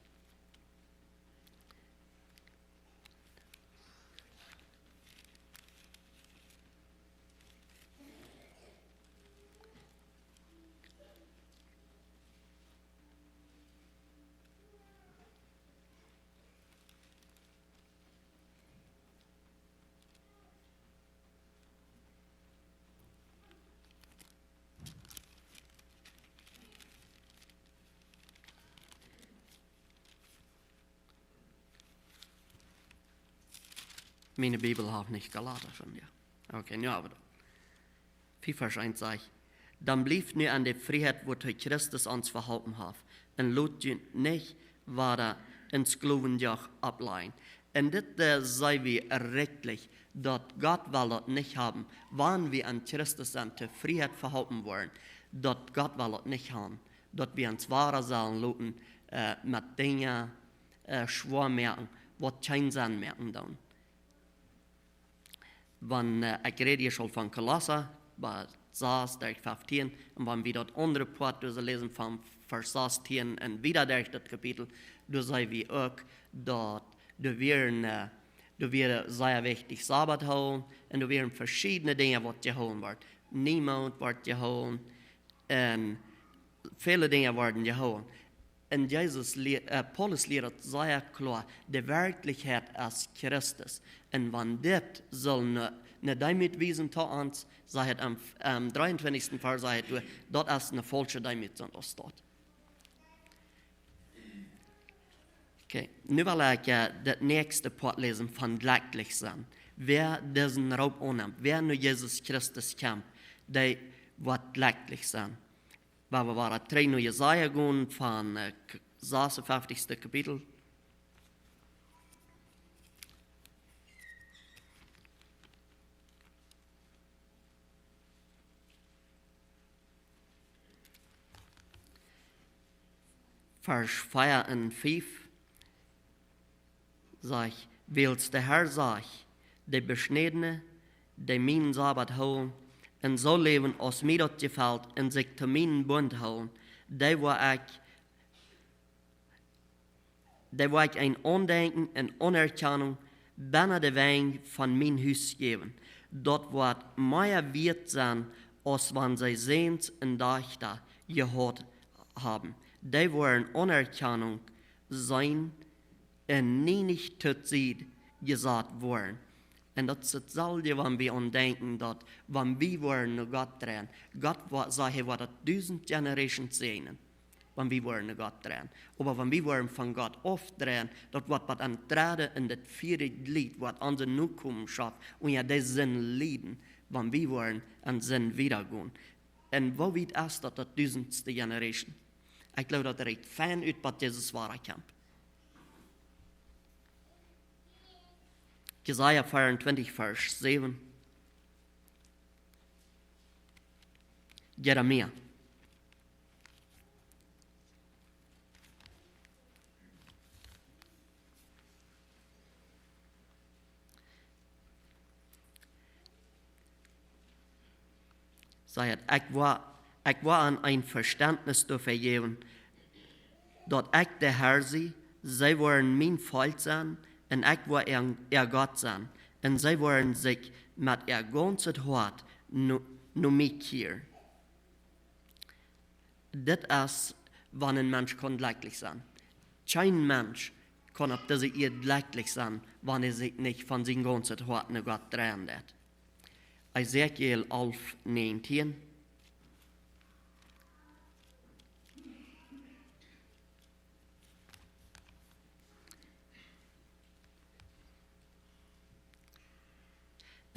Miene Bibel haft nich Galata von dir. Okay, nu oba. Fief Varsch eent sajcht: Dan blieft nu aun de Frieheit, wuatoo Christus ons vehalpen haft, un lot junt nich wada een Sklowenjoch oppläajen. Un dit äh, see wie rajcht, daut Gott well daut nich haben, wan wie aun Christus sent, to Frieheit vehalpen woaren, daut Gott well daut nich haben, daut wie ons wada sellen loten äh, met Dinja äh, schwoa moaken, waut kjeen Senn moaken doonen. Wan äh, ekj räd hia aul von Kolossa, bie sas, Varsch feftieen, un wan wie daut aundre Poat, daut wie läsen von Varsch sastieen un wieda derch daut Kapitel, doa see wie uk, daut doa wieren, äh, doa wia sea wichtich Sabat hoolen, un doa wieren veschiedne Dinja, waut jehoolen worden. Niemaunt wort jehoolen, un väle Dinja worden jehoolen. Un Jesus, lie- äh, Paulus lieet daut sea kloa, de Werkjlichkjeit es Christus. Un wan dit saul ne, ne Deemoot wiesen to ons, sajcht et aum, aum dreeuntwintichsten Varsch, sajcht et, daut es ne faulsche Deemoot, soo aus daut. Okay, nu well ekj äh, daut näakjste Poat läsen von jlekjlich sennen. Wäa disen Roop aunnemt, wäa no Jesus Christus kjemt, dee woat jlekjlich sennen. Wua wie wieren, trigj no Jesaja gonen von äh, k- sasunfeftichste Kapitel. Varsch vea un fief sajcht: Wiels de Herr sajcht: De Beschnädne, dee mienen Sabat hoolen, un soo läwen, aus mie daut jefelt, un sikj to mienen Bunt hoolen, dee woa ekj, dee woa ekj een Aundenkjen un Aunerkjanunk bennen de Wenj von mien Hus jäwen. Daut woat mea wieet sennen, aus wan see Säns un Dajchta jehaut haben. Dee woaren Aunerkjanunk seenen un nie nich to Sied jesat woaren. Un daut es daut selwje, wan wie aun denkjen, daut wan wie woaren no Gott dreien, Gott wa- sajcht, hee woat daut dusent Generations säajnen, wan wie woaren no Gott dreien. Oba wan wie woaren von Gott aufdreien, daut woat waut aundret, un daut vieede Jlid, waut onse Nokomenschoft, un jo, dee Sind lieden, wan wie woaren aun Sind wieda gonen. Un woo wiet es daut, daut dusentste Generation? Ekj jleew, daut rieekjt fein ut, waut Jesus wada kjemt. Jesaja vea un twintich, Varsch säwen. Jeremia. Sajcht et: Ekj woa, ekj woa an een Vestentnis doafäa jäwen, daut ekj de Herr sie, see woaren mien Volkj sennen, un ekj woa äa, äa Gott sennen, un see woaren sikj met äa gaunzet Hoat no, no mie kjieren. Dit es, wan een Mensch kaun jlekjlich sennen. Kjeen Mensch kaun opp dise Ieed jlekjlich sennen, wan hee sikj nich von sien gaunzet Hoat no Gott dreien deit. Ezekiel alf näajentieen.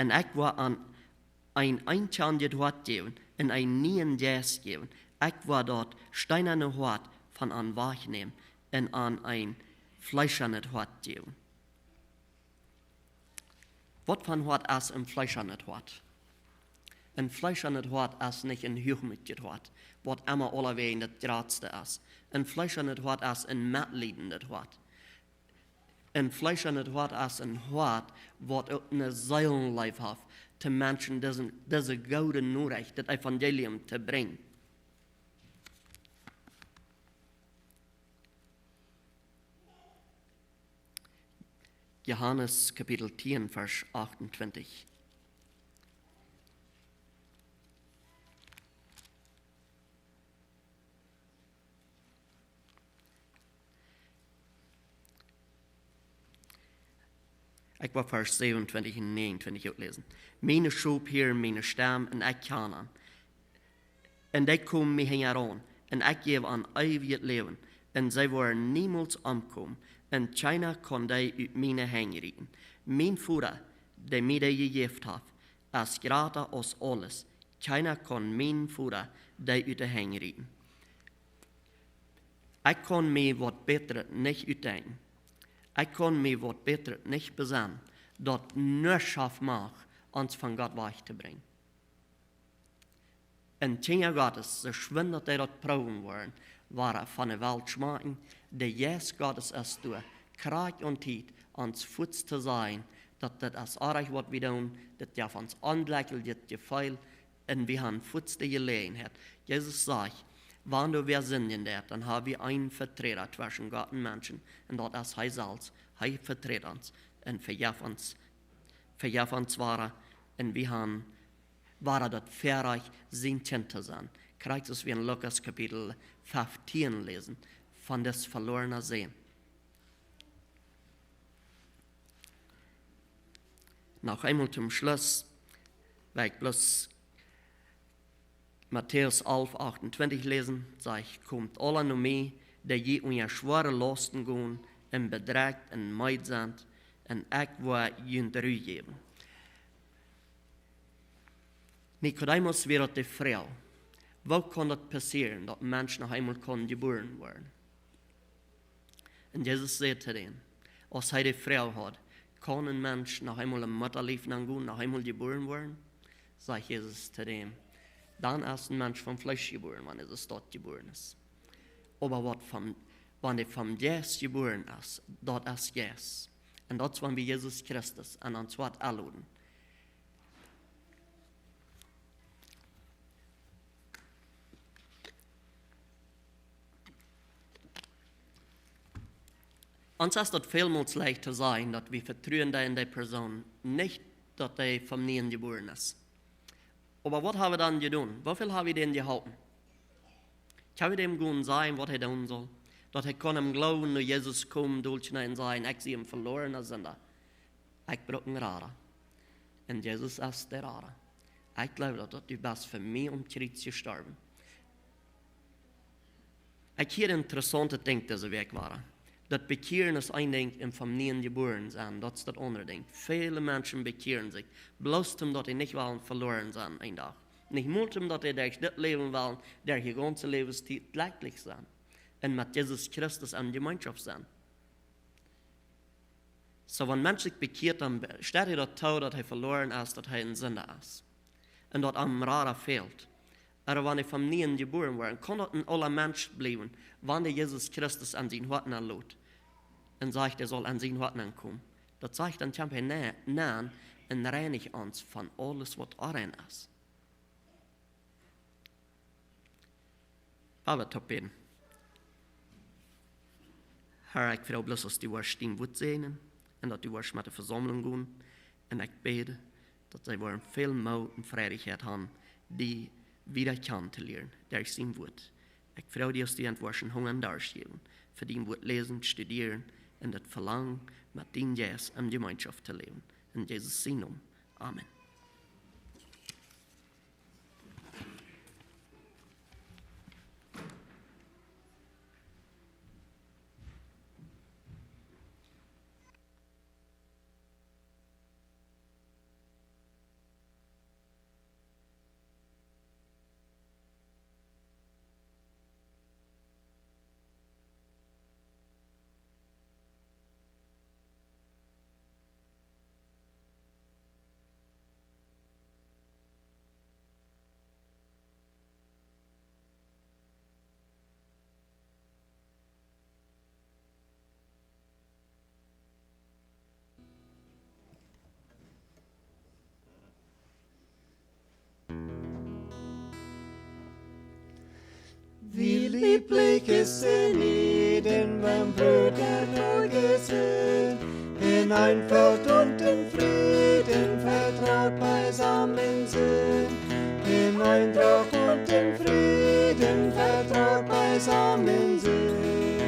Un ekj woa an een eenkjanjet Hoat jäwen un een nieen Jeist jäwen. Ekj woa daut steenane Hoat von an wajchnämen un an een fleeschnet Hoat jäwen. Waut fa Hoat es een fleeschnet Hoat? Een fleeschnet Hoat es nich een huachmootjet Hoat, waut emma aulawäajen daut jratste es. Een fleeschnet Hoat es een metliedendet Hoat. Een fleeschnet Hoat es een Hoat, waut uk eene Seelenleew haft, de Menschen dise, dise goode Norecht, daut Evangelium to brinjen. Johanes Kapitel tieen, Varsch achtuntwintich. Ekj woa Varsch säwenuntwintich un näajenuntwintich uk läsen. Miene Schop hieren miene Stemm un ekj kjan an. Un dee komen mie hinjaraun, un ekj jäw an eewjet Läwen, un see woaren niemols omkomen, un kjeena kaun dee ut miene Henj rieten. Mien Voda, dee mie dee jejäft haft, es jrata aus aules. Kjeena kaun mien Voda dee ut de Henj rieten. Ekj kaun mie waut bätret nich utdenkjen. Ekj kaun mie waut bätret nich besennen, daut nuscht haft Macht, ons von Gott wajch to brinjen. Un Kjinja Gottes, soo schwind daut dee daut proowen woaren, woaren von de Welt schmakjen, de Jeist Gottes es doa, krakjt aun Tiet, ons fuaz to sajen, daut dit es oajch waut wie doonen, dit jeft ons onjlekjlich dit Jefeel, un wie haben fuaz de Jeläajenheit. Jesus sajcht, wan doa wäa sindjen deit, dan hab wie eenen Veträda tweschen Gott un Menschen, un daut es hee selfst. Hee veträd ons un vejeft ons, vejeft ons wada, un wie haben wada daut Väarajcht, sien Kjint to sennen. Krakjt soo aus wie en Lukas Kapitel feftieen läsen, von dän veloarnen Sän. Noch eemol toom Schluss, woa ekj bloos Matäus alf achtuntwintich läsen, sajcht: "Komt aula no mie, dee jie unja schwoare Lausten gonen un bedrekjt un meed sent, un ekj woa junt Ru jäwen." Nikodemus wia daut de Froag: Woo kaun daut passieren, daut een Mensch noch eemol kaun jebuaren woaren? Un Jesus säd to dän, aus hee de Froag haud: "Kaun een Mensch noch eemol em Muttalief nenn gonen, noch eemol jebuaren woaren?" Sajcht Jesus to dän: "Dan es een Mensch vom Fleesch jebuaren, wan hee es doa jebuaren es. Oba waut vom, wan hee vom Jeist jebuaren es, daut es Jeist." Un daut es, wan wie Jesus Christus aun ons Hoat enloden. Ons es daut välmols leicht to sajen, daut wie vetruen dee en dee Persoon, nich daut dee vom Nieen jebuaren es. Oba waut hab wie dan jedonen? Woo väl hab wie dän jeholpen? Kjenn wie däm gonen sajen, waut hee doonen saul? Daut hee kaun em Gloowen no Jesus komen, dolkjneen sajen: "Ekj sie een veloarna Sinda. Ekj bruck een Rada. Un Jesus es de Rada. Ekj jleew, daut, daut du best fa mie aum Kjriez jestorwen." Ekj hia een interessauntet Dinkj dise Wäakj wada. Daut bekjieren es een Dinkj un vom Nieen jebuaren sennen, daut es daut aundre Dinkj. Väle Menschen bekjieren sikj, bloos om daut dee nich wellen veloaren sennen een Dach. Nich mol om daut dee derch dit Läwen wellen, derch äa gaunze Läwenstiet jlekjlich sennen un met Jesus Christus en Jemeenschoft sennen. Soo, wan een Mensch sikj bekjieet, dan be-, steit hee daut too, daut hee veloaren es, daut hee een Sinda es. Un daut am Rada fält. Oba wan hee vom Nieen jebuaren woat, kaun daut een oola Mensch bliewen, wan hee Jesus Christus en sien Hoat nenn lot. Un sajcht, hee saul en sien Hoat nenn komen. Daut sajcht, dan kjemt hee ne-, nenn un reinicht ons von aules, waut onrein es. Woa wie toop bäden. Herr, ekj froag bloos, daut du woascht dien Wuat säajnen un daut du woascht met de Vesaumlunk gonen. Un ekj bäd, daut see woaren väl Moot un Freiheit haben, die wieda kjanen to lieren derch sien Wort. Ekj froag die, aus du an woascht Hunga un Darscht jäwen, fa dien Wort läsen, studieren un daut Velangen met dien Jeist en Jemeenschoft to läwen. En Jesus sien Nomen. Amen. Wie lieblich es en Eden, wan Brüda doa sent, en Eenfalt un en Fräd vetraut beisammen sent, en Eendracht un en Fräd vetraut beisammen sent.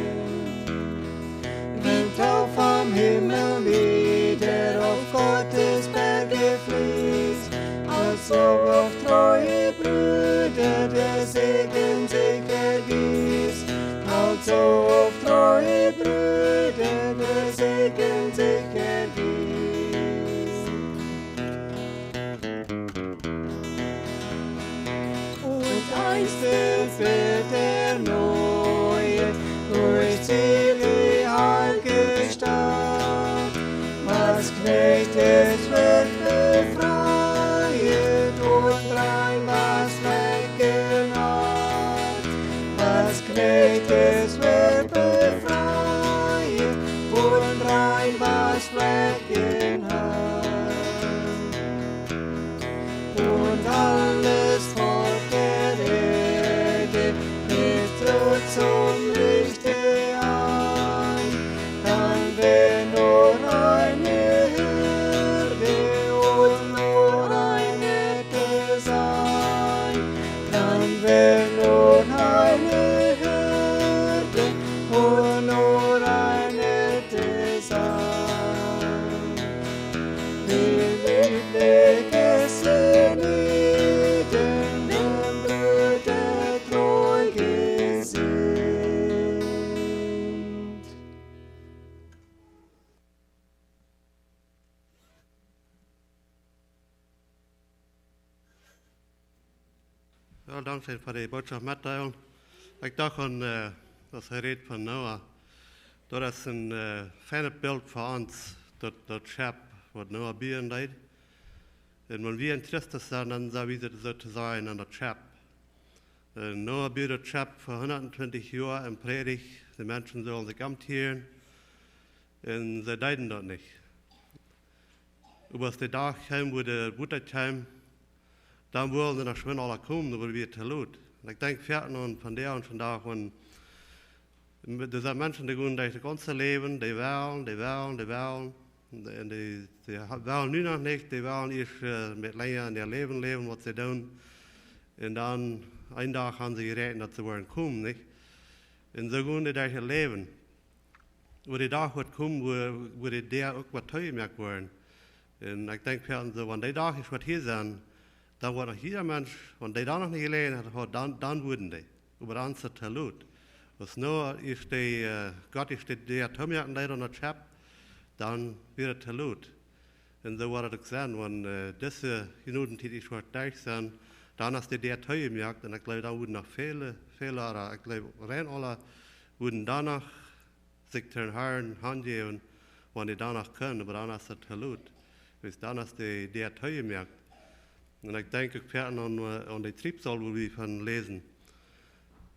Wie Tau vom Himmel nieder auf Gottes Berge fließt, also auf treue Brüder der Segen sich ergießt, also auf treue Brüder der Segen sich ergießt. Und einst wird erneuert durch selige Gestalt. Was Knecht ist, wird befreit und rein, was Flecken hat. Was Knecht ist, wird befreit und rein, was Flecken hat. Und alles Volk der Erde wird so zum Lichte ein. Dann wird nur eine Hürde und nur ein Hirte sein. Dann wird nur eine Hürde und nur ein Hirte sein. Wie lieblich es en Eden, wan Brüda treu gesinnt. Jo, dankscheen fa de Botschaft metdeelen. Ekj docht aun, äh, aus hee rät von Noah. Daut es een, äh, feinet Bilt fa ons, daut, daut Schepp, waut Noah buen deed. Un wan wie en Christus sent, dan sent wie soo to sajen aun daut Schepp. Äh, Noah bud daut Schepp fa hundat twintich Joa un prädicht, de Menschen sullen sikj omkjieren. Un see deeden daut nich. Oba aus de Dach kjeem, wua de Wota kjeem, dan wullen see noch schwind aula komen, oba daut wia to lot. Un ekj denkj foaken aun vondoag, aun vondoag, wan doa sent Menschen, dee gonen derch daut gaunze Läwen, dee wellen, dee wellen, dee wellen. Un dee, dee, dee ha-, wellen nu noch nich, dee wellen ieescht, äh, met lenja en äa Läwen läwen, waut see doonen. Un dan, een Dach haben see jeräakjent, daut see woaren komen, nich? Un soo gonen dee derch daut Läwen. Oba de Dach woat komen, wua, wua de Däa uk woat toojemoakt woaren. Un ekj denkj foaken soo, wan de Dach es, woat hia sennen, dan woat noch jieda Mensch, wan dee dan noch ne Jeläajenheit haud, dan, dan wudden dee. Oba dan es et to lot. Aus Noah ieescht de, äh, Gott ieescht de Däa toomoaken deed aun daut Schepp, dan wia et to lot. Un soo woat et uk sennen, wan, äh, dise Jnodentiet ieescht woat derch sennen, dan es de Däa toojemoakt, un ekj jleew, dan wudden noch väle, väle, ekj jleew, rein aula wudden dan noch sikj dän Harn hanjäwen, wan dee dan noch kunnen, oba dan es et to lot. Wiels dan es de Däa toojemoakt. Un ekj denkj uk foaken aun, äh, aun de Triebsal, wua wie von läsen.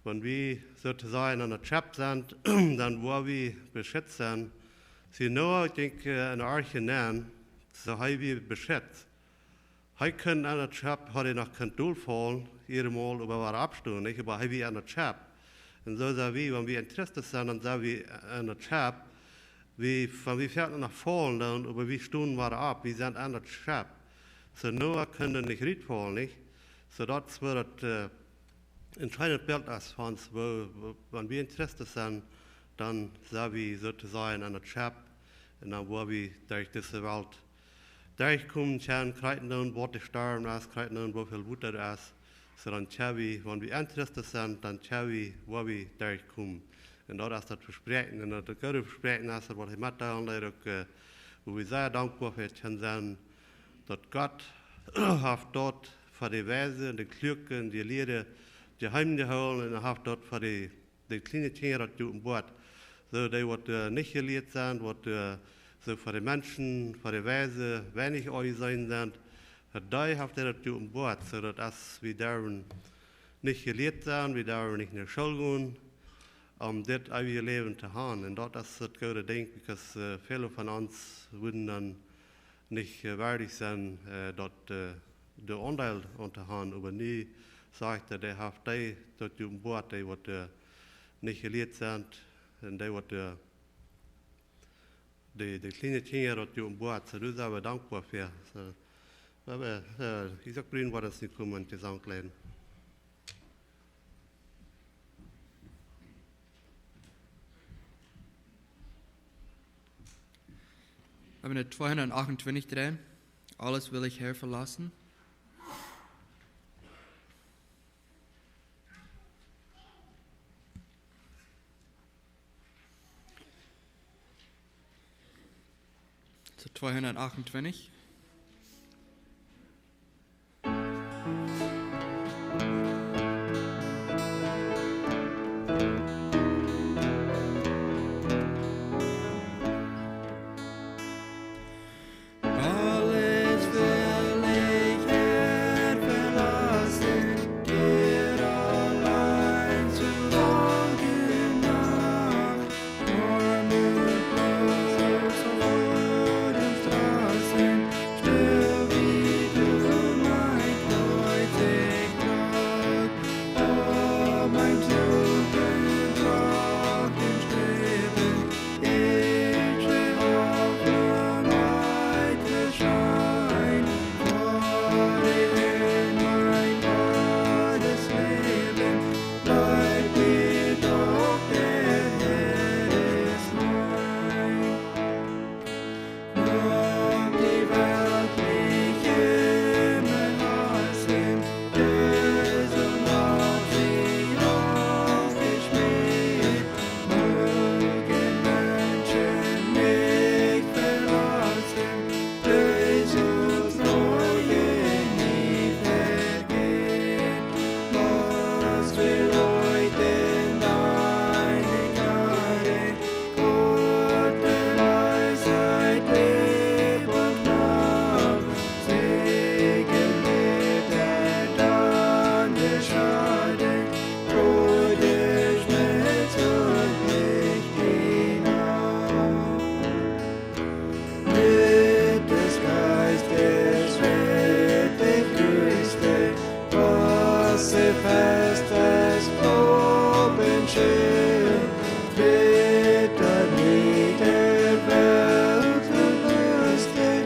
Wan wie soo to sajen aun daut Schepp sent, dan woa wie beschitzt sennen. See, Noah jinkj, äh, en de Arche nenn, soo hee wia beschitzt. Hee kunn en daut Schepp, haud hee noch kunt dolfaulen, iremol, oba wada oppstonen, nich? Oba hee wia en daut Schepp. Un soo sent wie, wan wie en Christus sent, dan sent wie en daut Schepp. Wie, wan wie foaken noch faulen, dan, oba wie stonen wada opp, wie sent en daut Schepp. Soo Noah kunn nich rutfaulen, nich? Soo daut es woo daut, äh, een scheenet Bilt es von ons, woo, woo, wan wie en Christus sent, dan sent wie soo to sajen aun daut Schepp un dan woa wie derch dise Welt derchkomen, kjennen krakjt doonen, waut de Storm es, krakjt doonen, woo väl Wota doa es. Soo dan kjenn wie, wan wie en Christus sent, dan kjenn wie, woa wie derchkomen. Un daut es daut Vespräakjen, un daut goode Vespräakjen es daut, waut hee met doa aunleit uk, äh, woo wie sea dankboa fa kjennen sennen, daut Gott haft daut fa de Weise, de Kluake, de Jelieede, de Heim jehoolen, un haft daut fa de, de kjliene Kjinja daut jeopenboat. Soo dee waut, äh, nich jelieet sent, waut, äh, soo fa de Menschen, fa de Weise, weinich aunjeseenen sent, fa dee haft hee daut jeopenboat. Soo daut es, wie derwen nich jelieet sennen, wie derwen nich no School gonen, om dit eewje Läwen to haben. Un daut es daut goode Dinkj, because, äh, väle von ons wudden dan nich, äh, wieedich sennen, äh, daut, äh, de Aundeel aun to haben. Oba nu sajcht hee, hee haft dee daut jeopenboat, dee waut, äh, nich jelieet sent, un dee waut, äh, de, de kjliene Kjinja daut jeopenboat. Soo, doa sent wie dankboa fa. Soo, wie haben, äh, Isaak Brun woat ons nu komen un de Sang leiden. Haben wir zweihundertachtundachtzig dran? Alles will ich, Herr, verlassen. Zu zweihundertachtundachtzig. Alles will ich, Herr, verlassen, dir allein zu danken nach. Komm und lass vor den Straßen, still wie du mein Kreuz ich trag. O mein Zukunft trag im Streben, Mit des Geistes wird dich rüsten, was sie festes Glauben schön, wird er nie der Welt verwüsten,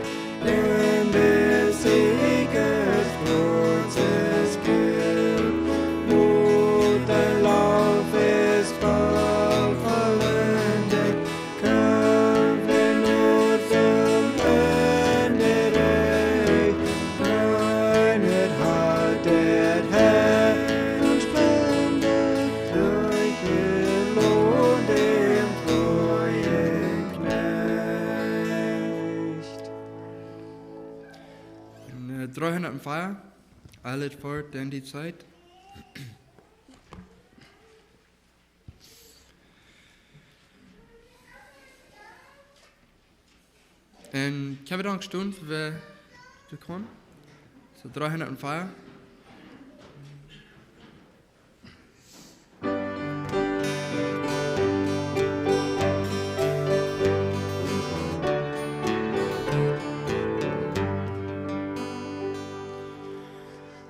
denn des Siegers großes Gilt. Mut, dein Lauf ist bald vollendet, Kämpfe nur zum Ende recht, keiner hat der Herr verstanden, reich belohnt den treuen Knecht. En, äh, dreehundatvier, Eilet fort, denn die Zeit. En kjenn wie dan stonen, fa wäa to komen? Soo, dreehundatvier.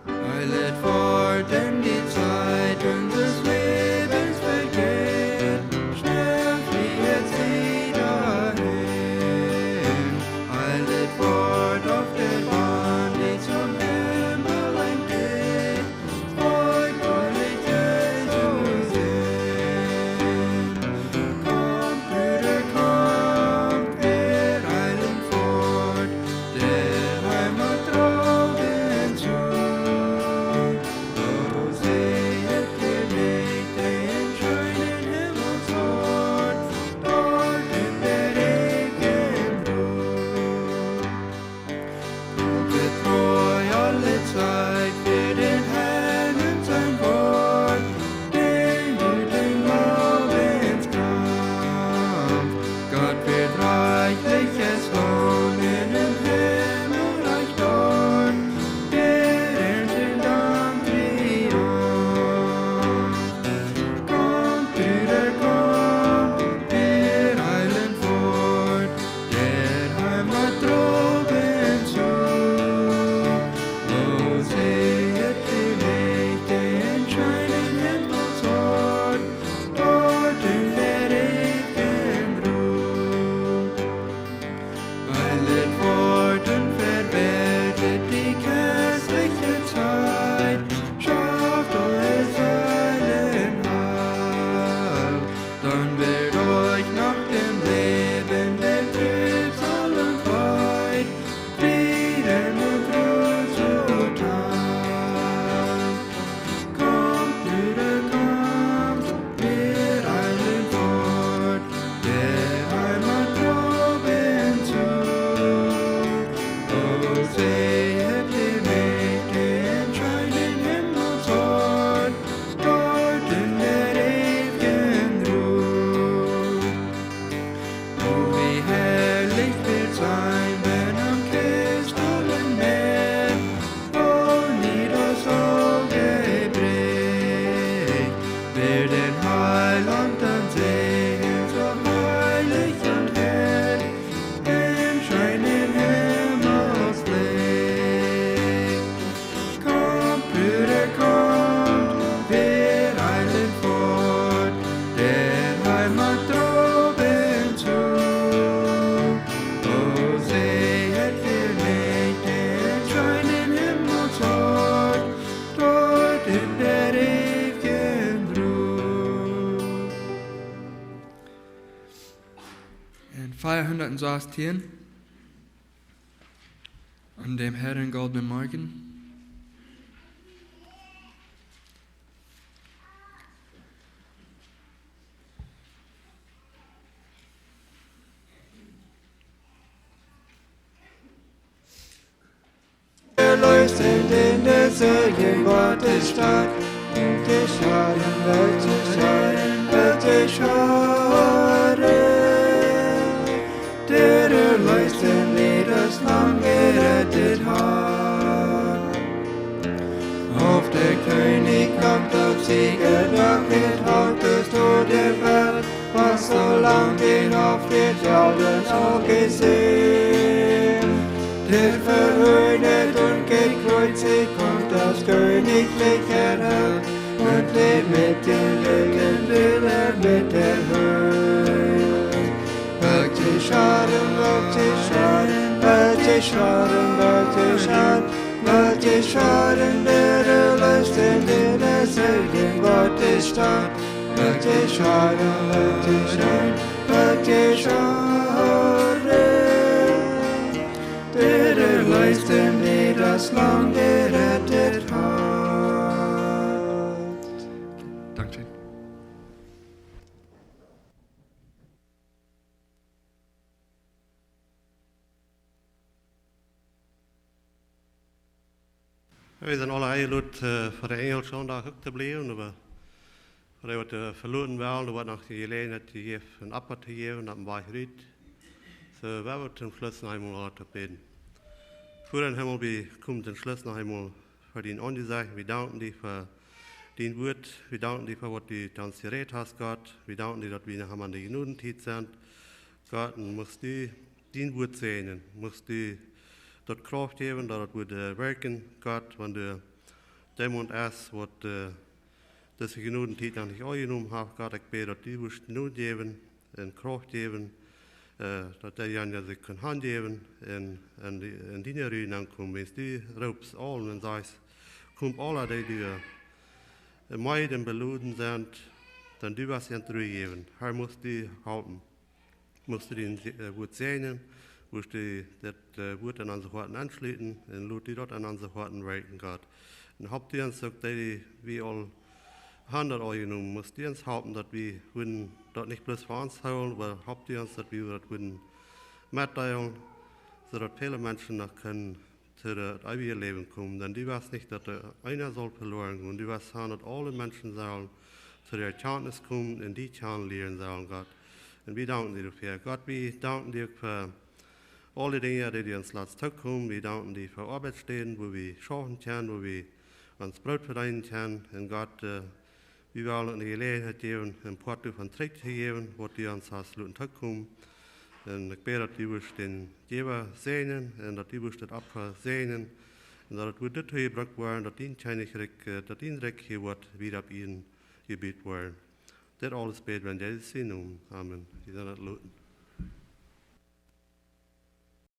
Eilet fort, denn die Zeit unseres Lebens vergeht, schnell flieht sie dahin. Eilet fort auf der Bahn, die zum Himmel ein Kapitel sechzehn. An dem Herrn goldenen Morgen. Erlöst in de Segen Gottes Stadt, und die Schaden wird sich hören, wird sich hören. Der Erlöst in das Lamm gerettet hat. Auf der König kommt auf Sieger, doch wird heute zu der Welt. Was so lang den Hoff der Juden auch gesehen, der verhöhnet und gekreuzigt kommt das königliche Reich und lebt mit den Lügen, will er mit der Hölle. Welche Schaden, welche Schaden, welche Schaden, welche Schaden, welche Schaden, der Erlöser in der Segen Gottes Stadt. Welche Schaden, welche Schaden, welche Schaden, der Erlöser, der das Lamm gerettet hat. Dankeschön. Wie sent aule enjelodt, äh, fa dän Enjelschoolendach uk to bliewen, oba fa dee waut, äh, veloten wellen, doa woat noch de Jeläajenheit jejäft, een Opfa to jäwen opp dän Wajch rut. Soo, wie wellen toom Schluss noch eemol bäden. Voda em Himmel, wie komen toom Schluss noch eemol ver dien Aunjesecht. Wie danken die fa dien Wuat. Wie danken die fa waut du to ons jerät hast, Gott. Wie danken die, daut wie noch emol en de Jnodentiet sent. Gott, un muchst du dien Wuat säajnen, muchst du daut Krauft jäwen, daut daut wudd, äh, werkjen, Gott, wan doa jemaunt es, waut, äh, dise Jnodentiet noch nich aunjenomen haft, Gott, ekj bäd, daut du wurscht Jnod jäwen un Krauft jäwen, äh, daut dee dan sikj kunn hanjäwen un, un die, un diene Ru nenkomen. Wiels du roopst aul un sajchst: "Komt aule, dee, dee, äh, meed un beloden sent, dan du woascht an Ru jäwen." Herr, muchst du halpen. Muchst du dien, äh, Wuat säajnen, muchst du daut, äh, Wuat en onse Hoaten aunschluten un lot du daut en onse Hoaten werkjen, Gott. Un halp du ons uk, daut wie aul han daut aunjenomen, muchst du ons halpen, daut wie wudden daut nich bloos fa ons hoolen, oba halp du ons, daut wie daut wudden metdeelen, soo daut väle Menschen noch kjennen to daut eewje Läwen komen. Dan du west nich, daut doa eena saul veloaren gonen. Du west han, daut aule Menschen sellen to de Erkjantnis komen un die kjanen lieren sellen, Gott. Un wie danken die doafäa. Gott, wie danken die uk fa aule Dinja, dee, dee ons latst tookjemt. Wie danken die fa Oabeitsstäden, wua wie schaufen kjennen, wua wie ons Broot vedeenen kjennen. Un Gott, äh, wie wellen eene Jeläajenheit jäwen, een Poat doavon trigj to jäwen, waut du ons hast loten tookjemt. Un ekj bäd, daut du wurscht dän Jäwa säajnen un daut du wurscht daut Opfa säajnen. Un daut et wudd doatoo jebrukt woaren, daut dien Kjennichrikj, äh, daut dien Rikj hia woat wieda opp Ieed jebut woaren. Dit aules bäd wie en Jesus sienen Nomen. Amen. Wie sent daut loten.